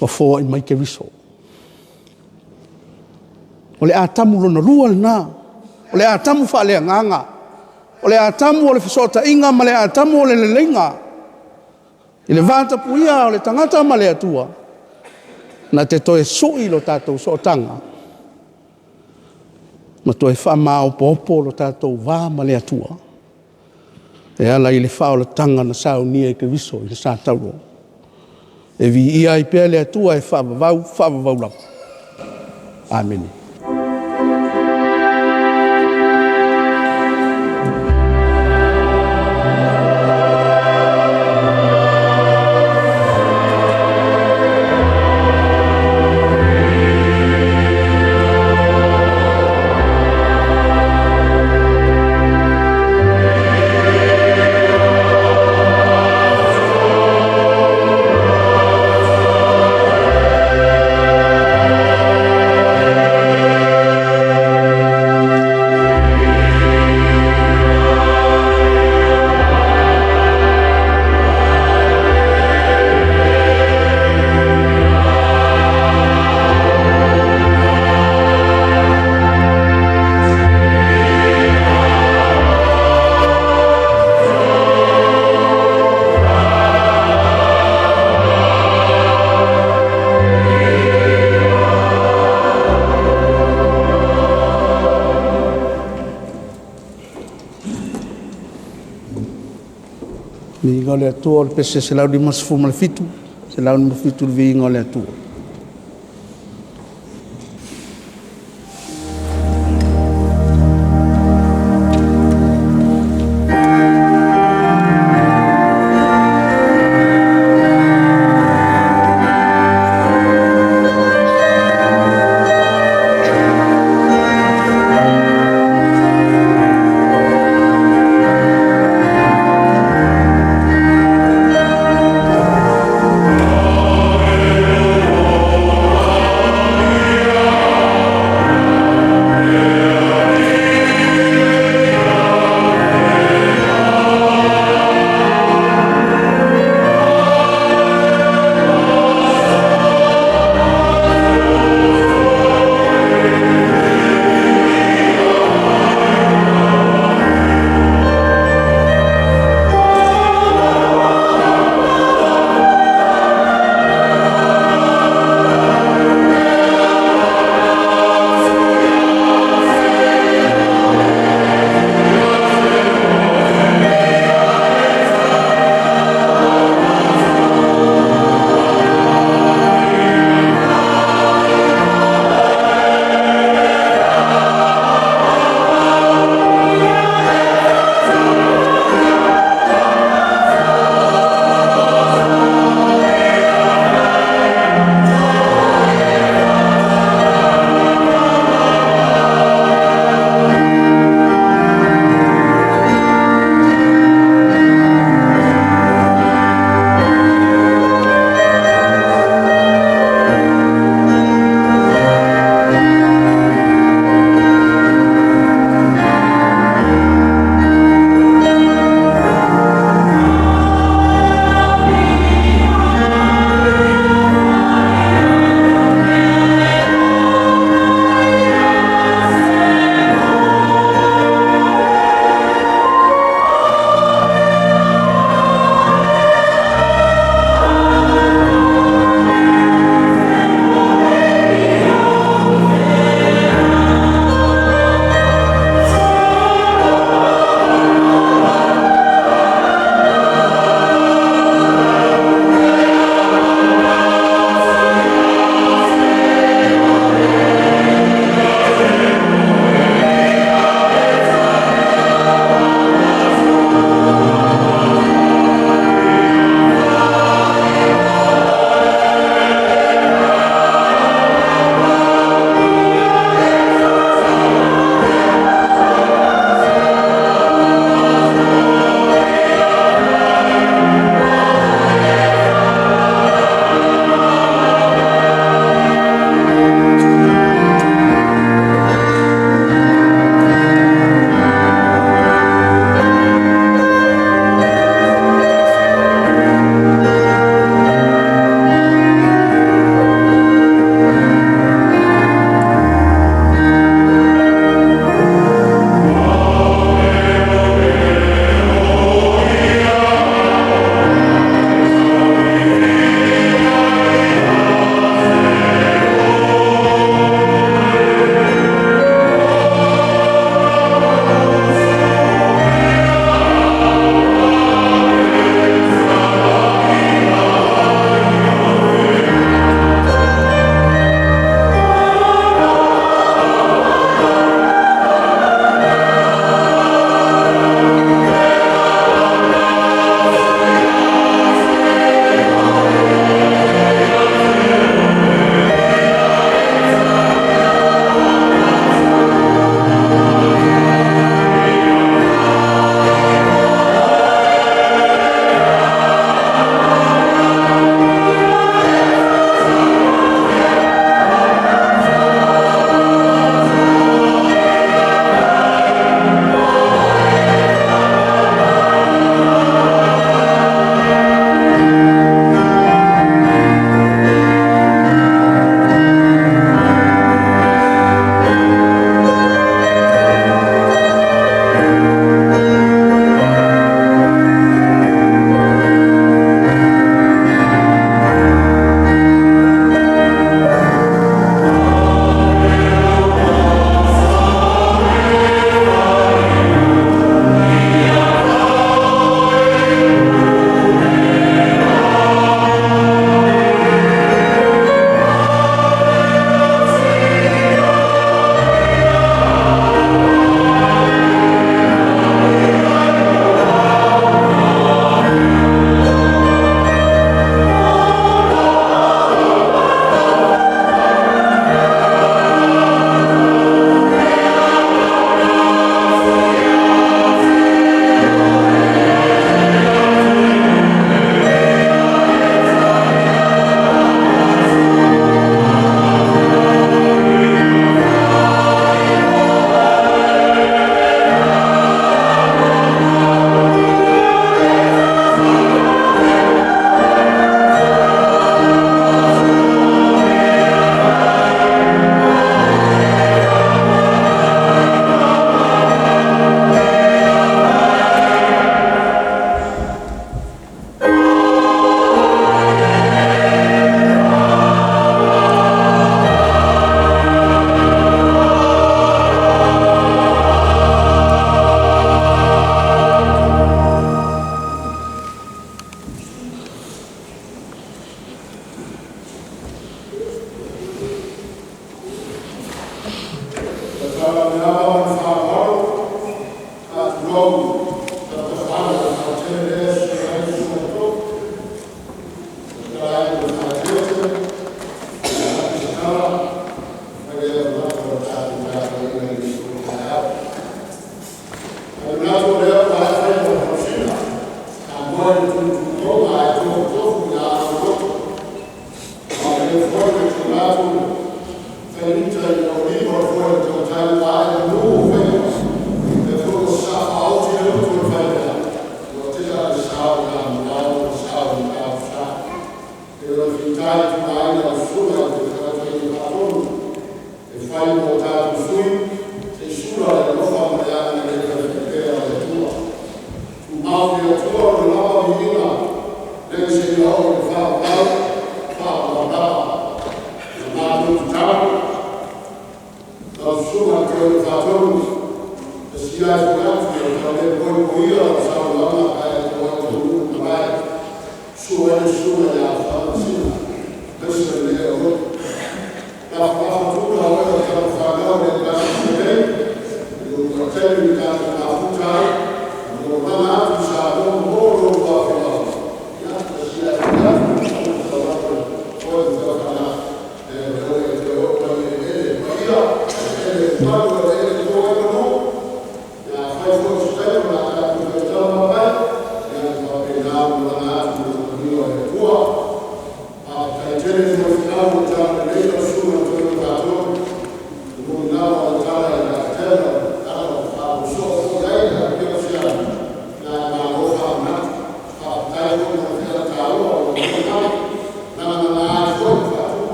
ua foai mai Keriso. O le Atamu lona lua lena, o le Atamu faaleagaga, o le Atamu o le fesootaiga ma le Atamu o le leleiga, i le vatapuia o le tagata ma le Atua, na te toe sui lo tatou sootaga ma toe faamaopoopo lo tatou va ma le Atua, e ala i le faaolataga na saunia e Keriso i le sa tauro. E viia ai pea le Atua e faavavau, faavavau lava. Amene. Viiga o le Atua o le pese 157, 157 le viiga o le Atua.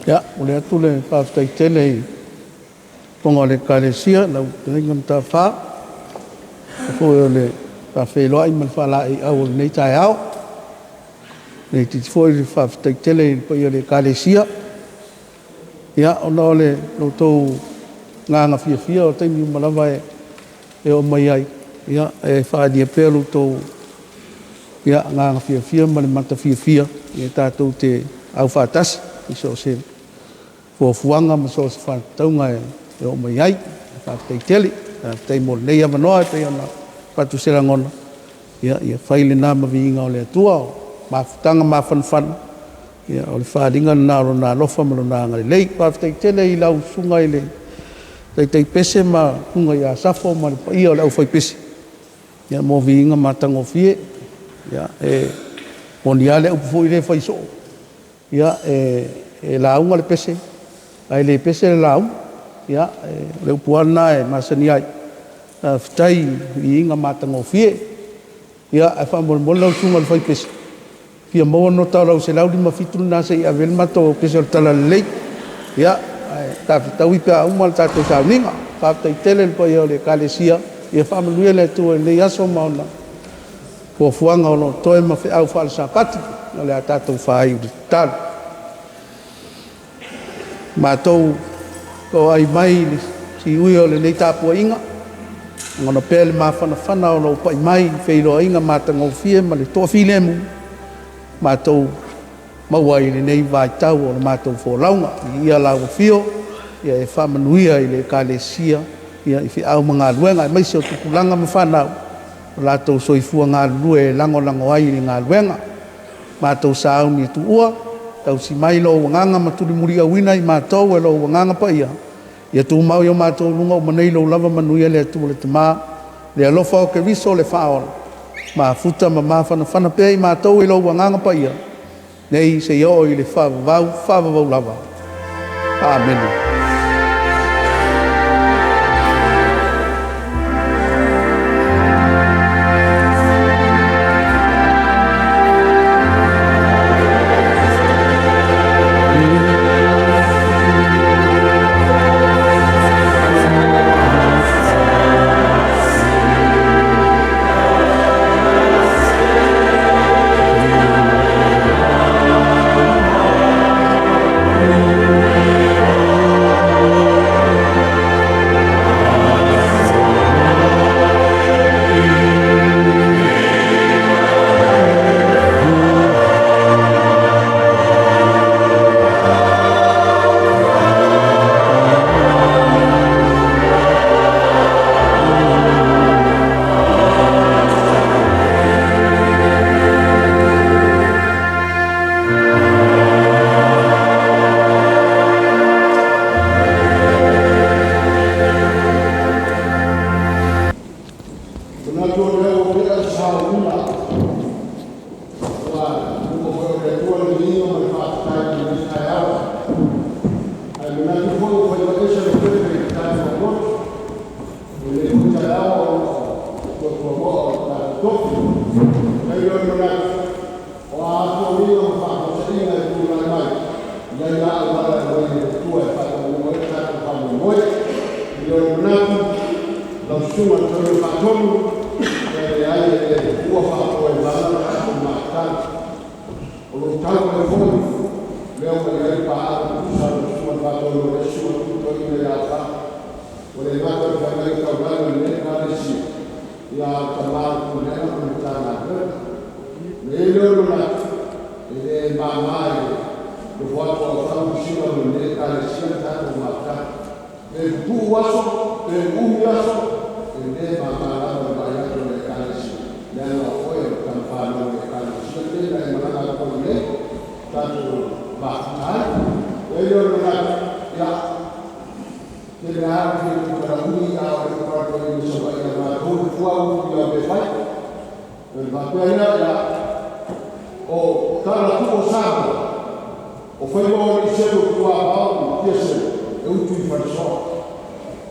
Ia, momoli atu le faafetai tele i fofoga o le Ekalesia, lau Fetalaiga Mataafa, foi o le faafeiloai ma le faalaeiau o lenei taeao. E le itiiti foi le faafetai tele i le paia o le Ekalesia, ia ona o lo outou agaga fiafia, o taimi uma lava e oo mai ai, e faaalia pea lo outou agaga fiafia ma le matafiafia tatou te aufaatasi i so o se fuafuaga ma so o se faatatauga e oo mai ai. Faafetai tele. Faafetai mo lenei avanoa e pei ona avatu se lagona, ia fai lena ma viiga o le Atua. O mafutaga mafanafana o le faaaliga lena o Lona alofa ma Lona agalelei. Faafetai tele i lau Susuga i le Taitai Pese ma le Susuga ia Safo ma le paia o le aufaipese mo viiga matagofie. E moni lava le upu foi lea e fai soo, e lauga le pese ae le pese le lauga. Ia, o le upu lava lena e masani ai, faafetai i viiga matagofie. Ae faamolemole lau Susuga i le fai pese, e fia maua le nota o lau 157 lena se i ave ai le matou pese o le Talalelei. Ia, ae ta fetaui pe a uma le tatou sauniga. Faafetai tele i le paia o le Ekalesia, ia faamanuia le Atua i lenei aso ma ona fuafuaga o lo o totoe ma feau faale-Sapati. O le a tatou faiu i le tatalo. Matou toai mai i le siui o lenei tapuaiga, lagona pea le mafanafana o lou pai mai i feiloaiga matagofie ma le toafilemu, matou maua i lenei vaitau o le matou folauga. Viia lau afio, ia e faamanuia i le Ekalesia ia i feau ma galuega, aemaise o tupulaga ma fanau o latou soifua galulue e lagolago ai i le galuega. Matou sauni e tuua, tausi mai lou Agaga ma tulimuliauina i matou e lou Agaga Paia, ia tumau i o matou luga uma nei lou lava manuia le Atua le Tama, le alofa o Keriso le Faaola, mafuta ma mafanafana pea i matou e lou Agaga Paia, nei seia oo i le faavavau, faavavau lava. Amene. Manatu o lea ua maea le sauniga ua tuua foi e le Atua le viiga ma le faafetai i lenei taeao. Ae manatu foi ua faiva ese lopepe i le tatou lotu i lenei foi taeao ona o le tuatuamoa o le tatou tofi. Ona i ai lea o le manatu, o a foliga ma faafuasaiga e tulai mai, e i ai lava auala e aumai e le Atua e faataunuu ai le tatou faamoemoe. I le manatu, lau Susuga i le Toeaina Faatonu, ia e leai e le tuua faaopoa i vala le tatou mafutaga. O lo o tau mai foi lea ua i ai le paaga tutusa a lau Susuga i le Faatonu ma le Susuga Tupu Toeaina ia Aofai. Ua le gata o le Feagaiga Taulagi a lenei Ekalesia, a o le Tama o le Pulega ma le Matagaluega. Ona i ai lea o le manatu, e le mama i le nofo atu a Aufaga Lusila ma lenei Ekalesia le tatou mafutaga. Pe pupuu aso, pe uumi aso, e le mama lava i le vaai atu a le Ekalesia, leaga o oe o le tama fanau a le Ekalesia lenei na e malaga atu ai i inei tatou mafuta ai. Ona i ai lea o le manatu, ia, tele lava le fia tautala umi, a o le upu a le toeaina i Savaii ia matou, e fua upu i a mea e fai. Ona faapea lea, ia, o tala tuu a Samoa, o faiva o alii selu o tuavao ma fia selu e utu i falesoa.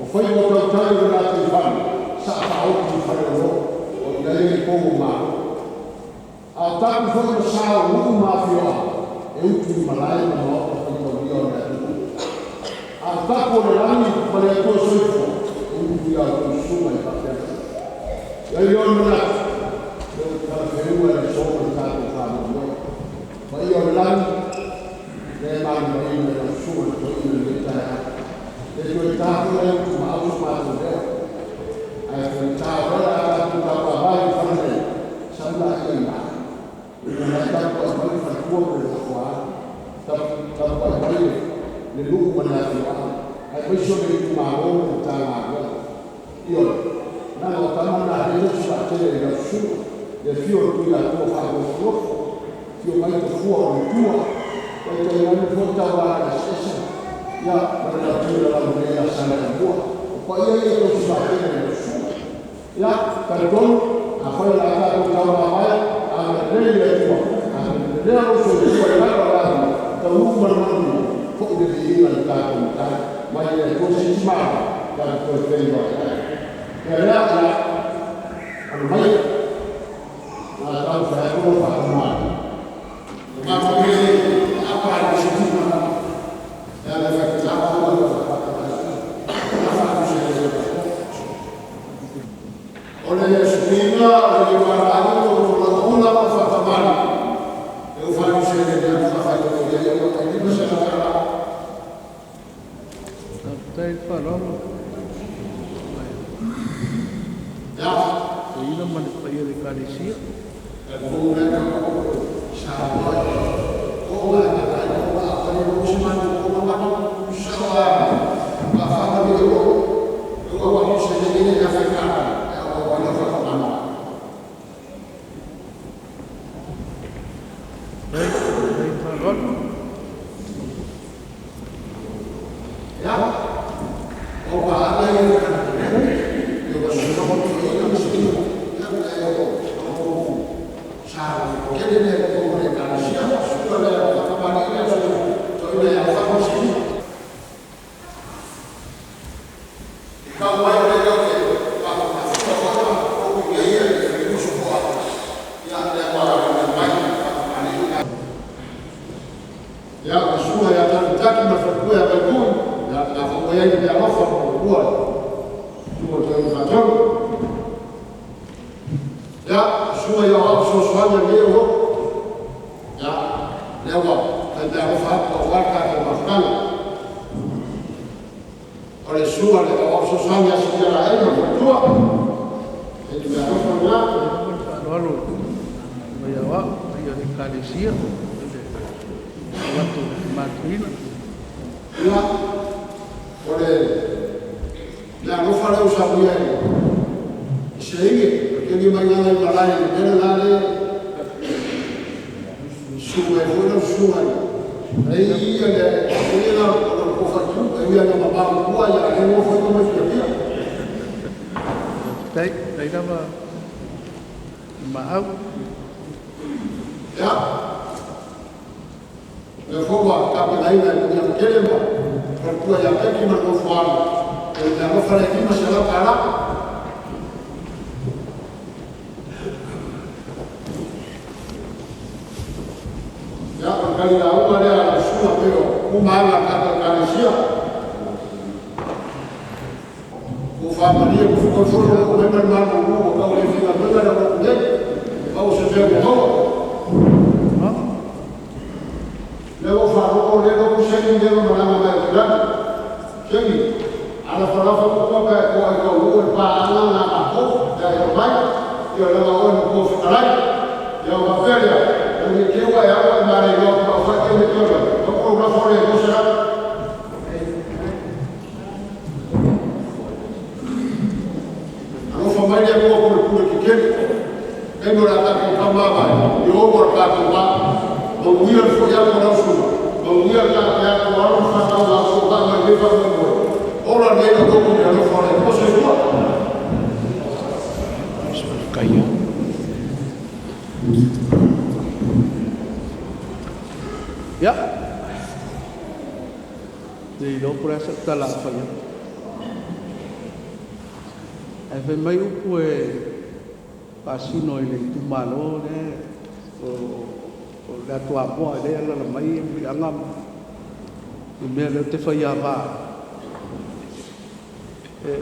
O faiva o tautai o le gataifale sa faaotu i faleoloa o i ai le pou o Malo. A o tapu foi ma sa o nuu ma afioaga e utu i malae ma maota faitaulia o le atunuu. A o tapu o le lagi ma le Atua soifua e utu ia outou susuga i faafeagaiga. I ai lea o le manatu, se ua talafeauga le aso ma le tatou faamoemoe. Paia o le lagi, lea e malilimaina e lau susuga i le toeaina i lenei taeao. Le toe ta foi le utumaau so matou leo. Ae faigata o lea o le a tatou tauvaavae i le fale nei, sau laia i ina. Ina la e tapuai mai le faletua ma le nofoaalo, tapuai mai le nuu ma le afioaga, aemaise o le itumalo ma le Matagaluega. Ioe, leaga o tama na e tausi vaatele i lau susuga, le afio o le Tuiatua Faanofonofo, afio mai Tafua o le Tua, ia tainane foi Tauala Eseese, ia ma le lautiu i le Laulelei ia Saleaaumua. O paia ia e tausi vaatele e lau susuga. Ia, talitonu, afai o le a tatou tauvaavae, agalelei le Atua, a lelea lou soifua i lalo o le agia, taunuu ma le manuia, foi le viiga i le tatou Matai. Mai le Atua saisi malo, tatou toe feiloai ai. Ia lea, ia, ano maia, na taumafai atu lau faatamala. O le suiga o le valaau o lo ola ma faatamala e ufanu se le faafaitotoia ai o tailima se tala. Faafetai le faaaloalo. Ya. Toeaina ma le paia o le Ekalesia. Ia. Le iloa po o le a sau tala a fai atu. Ae fai mai upu e faasino i le itumalo lea o le Atu Amoa lea e alaala mai Muliaga ma le mea lea ou te faiava ai,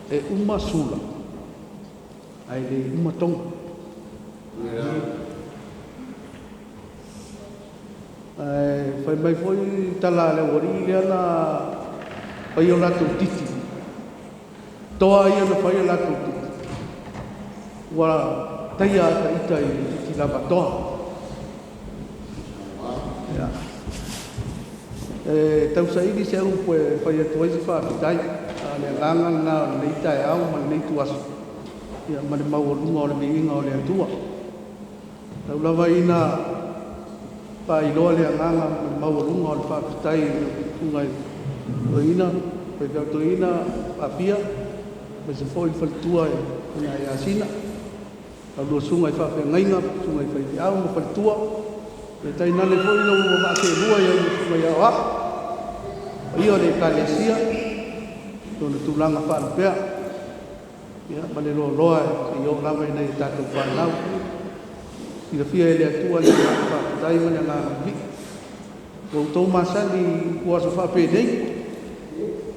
e uma sula ae le uma toga. Ae fai mai foi tala a le aualii lea na fai o latou titi, toa ia na fai o latou titi, ua taia ata ita i le titi lavatoa. Ia. E tausaili se upu e fai atu ai se faafetai, a o le agaga lena o lenei taeao ma lenei ituaso, ia ma le maualuga o le viiga o le Atua. Tau lava ina faailoa le agaga ma le maualuga o le faafetai i lau Susuga i le Toeaina, Faifeau Toeaina Afia, aemaise foi le faletua le Fetalaiga ia Sina, la oulua susuga i faafeagaiga, susuga i faifeau ma faletua, ia tainane foi lo oulua vaa seelua i lau susuga i Aoao, le paia o le Ekalesia i ona tulaga faalupea, ia ma le loaloa seia oo lava i nai a tatou fanau. Silafia e le Atua le agaga faafetai ma le agaga viivii. Ua outou masani i aso faapenei,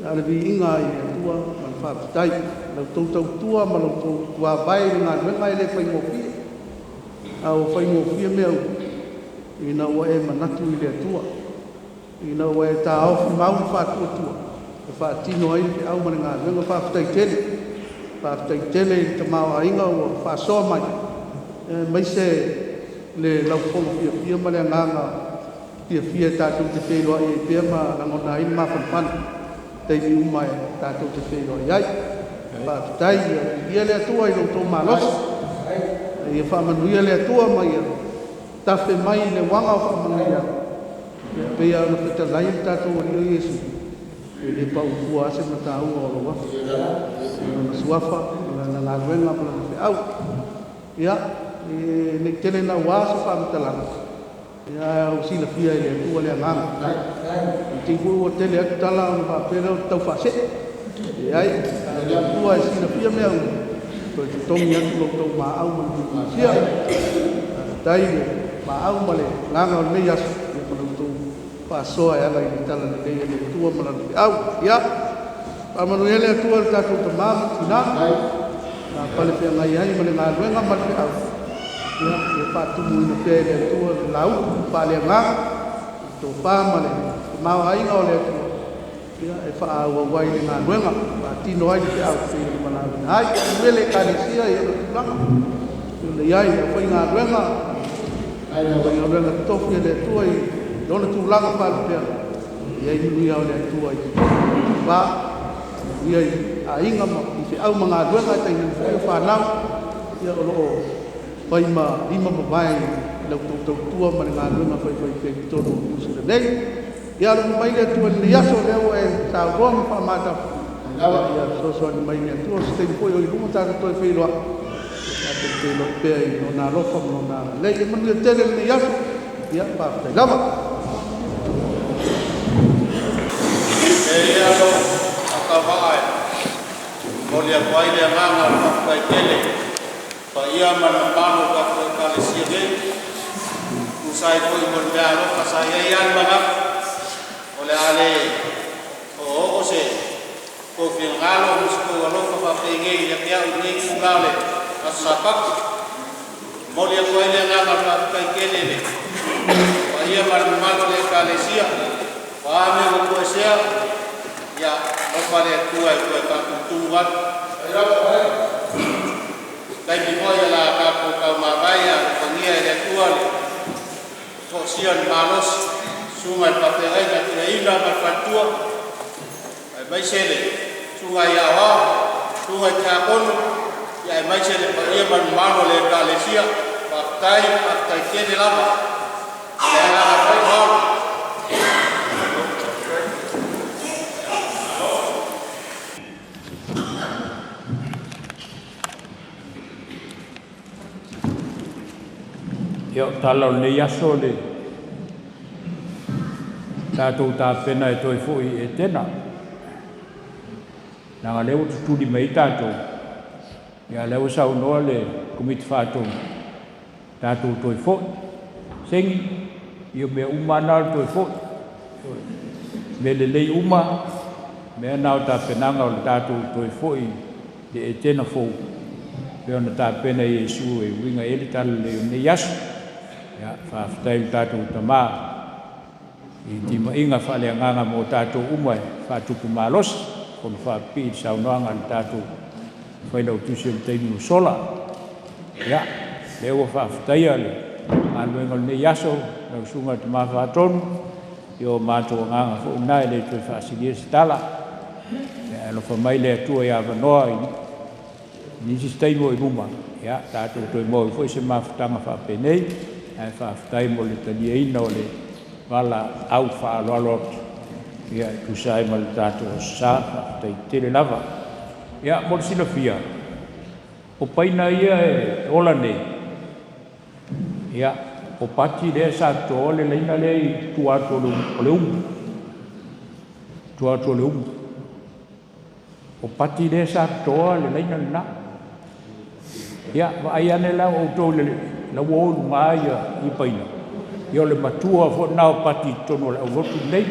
a o le viiga lava i le Atua ma le faafetai i la outou tautua ma lo outou tuavae i le galuega e le faigofie. A ua faigofie mea uma ina ua e manatu i le Atua, ina ua e taofi mau le faatuatua e faatino ai le feau ma le galuega. Faafetai tele. Faafetai tele i le tamaoaiga ua faasoa mai, aemaise le laufofoga fiafia ma le agaga fiafia e tatou te feiloai ai pea ma lagona ai le mafanafana taimi uma e tatou te feiloai ai. Faafetai, ia viia le Atua i lo outou malosi. Ia faamanuia le Atua ma ia tafe mai le uaga o faamanuiaga. Ia pei ona fetalai le tatou Alii o Iesu, e le paufua lava se mataua o lou afa. I lona suafa ma lana galuega ma lana feau. Ia, e le i tele naua se faamatalaga, ia ua silafia e le Atua le agaga. I te i foi ua tele atu tala ona faapea lea ou te tau faasee. Leai, a o le Atua e silafia mea uma, toe totogi atu lo outou maau ma le fiafiasia. Faafetai le maau ma le agaga o lenei aso, ia ma lo outou faasoa e ala i le talalelei a le Atua ma lana feau. Ia, faamanuia le Atua i le tatou tama ma tina, na pale feagai ai ma le galuega ma le feau, ia, ia faatumuina pea e le Atua le lautu faaleagaga, le tofa ma le tamaoaiga o le Atua, ia e faaauau ai le galuega, faatino ai le feau pei ona valaauina ai. Manuia le Ekalesia i ona tulaga, pei ona i ai le aufaigaluega, aufaigaluega totofi a le Atua i ona tulaga faalupea, ia i ai manuia o le Atua i totonu o va, manuia i aiga ma faifeau ma galuega, tainane foi o fanau, ia o lo o fai ma lima ma vae i la outou tautua ma le galuega faifaipea i totonu o Niu Sila nei. Ia alofa mai le Atua i lenei aso, o lea ua e saunoa ma faamatafua, ia fesoasoani mai le Atua, o se taimi foi o i luma tatou toe feiloai, tatou feiloai pea i Lona alofa ma Lona agalelei. Ia manuia tele lenei aso, ia faafetai lava. E ia lou faatauvaa e momoli atu ai le agaga o le faafetai tele i le paia ma le mamalu o le tatou Ekalesia nei, tusa ai foi mo le meaalofa. Sa i ai lava le manatu o le a le oooo se tou finagalo ma se tou alofa faapenei ia te au i lenei itula o le Aso Sapatu. Momoli atu ai le agaga o le faafetai tele i le paia ma le mamalu o le Ekalesia. O a mea ua toesea, ia alofa le Atua e toe faatumutumu atu. Se taimi foi o le a tatou taumavae, ia alofagia e le Atua le toasia o le malosi, susuga i le faafeagaiga toeaina ma le faletua, aemaise le susuga ia Aoao, susuga i Tiakono, aemaise le paia ma le mamalu o le Ekalesia. Faafetai, faafetai tele lava. Ma le agaga faaaloalo. Ia, o tala o lenei aso, le tatou tapena e toe foi i Etena, leaga o lea ua tutuli mai ai tatou, a o lea ua saunoa le Komiti Faatonu, tatou toe foi. Segi, ia o mea uma lava na o le toe foi. Mea lelei uma, mea na o tapenaga o le tatou toe foi i le Etena fou, pei ona tapena e Iesu e uiga i ai le talalelei o lenei aso. Ia, faafetai i le tatou Tama i timaiga faaleagaga mo tatou uma e faatupu malosi, fono faapipii i le saunoaga a le tatou Failautusi o le taimi ua sola. Ia, lea ua faafetaia le galuega o lenei aso, lau Susuga i le Tama Faatonu, ia o matou agaga foi lena e le toe faasilia se tala. Ae alofa mai le Atua ia avanoa i nisi taimi o i luma, ia tatou toe maua ai foi se mafutaga faapenei, ae faafetai mo le taliaina o le valaau faaaloalo atu e tusa ai ma le tatou Aso Sa. Faafetai tele lava. Ia, mo le silafia, o paina ia e ola nei, ia, o Pati lea sa totoa le laina lea i tua atu o le umu, tua atu o le umu. O Pati lea sa totoa le laina lena. Ia, vaai ane la outou i le la ua o i luga ia paina, ia o le matua foi lena o Pati i totonu o le aulotu lenei.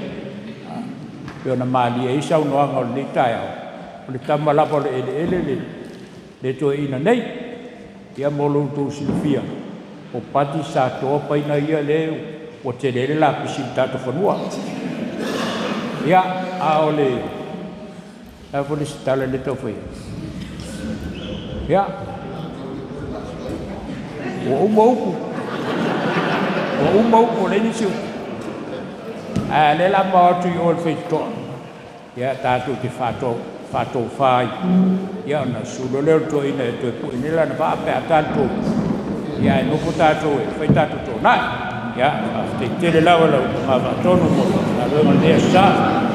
Pei ona malie ai saunoaga o lenei taeao, o le tama lava o le eleele le toeaina nei. Ia mo lo outou silafia, o Pati sa totoa paina ia lea ua tele ai le lapisi i le tatou fanua. Ia, a o le a foi le isi tala lea e tau fai atu? Ia, ua uma upu, ua uma upu, ua leai nisi upu. Ae lea la ma o atu i o le faitotoa, ia tatou te faatofā ai, ia ona susu loa lea o le toeaina e toe pue nei lana vaa pe a ta le 3, ia ae nofo tatou e fai tatou toonai. Ia, faafetai tele lava i lau Tama Faatonu mo le galuega o lenei aso Sa.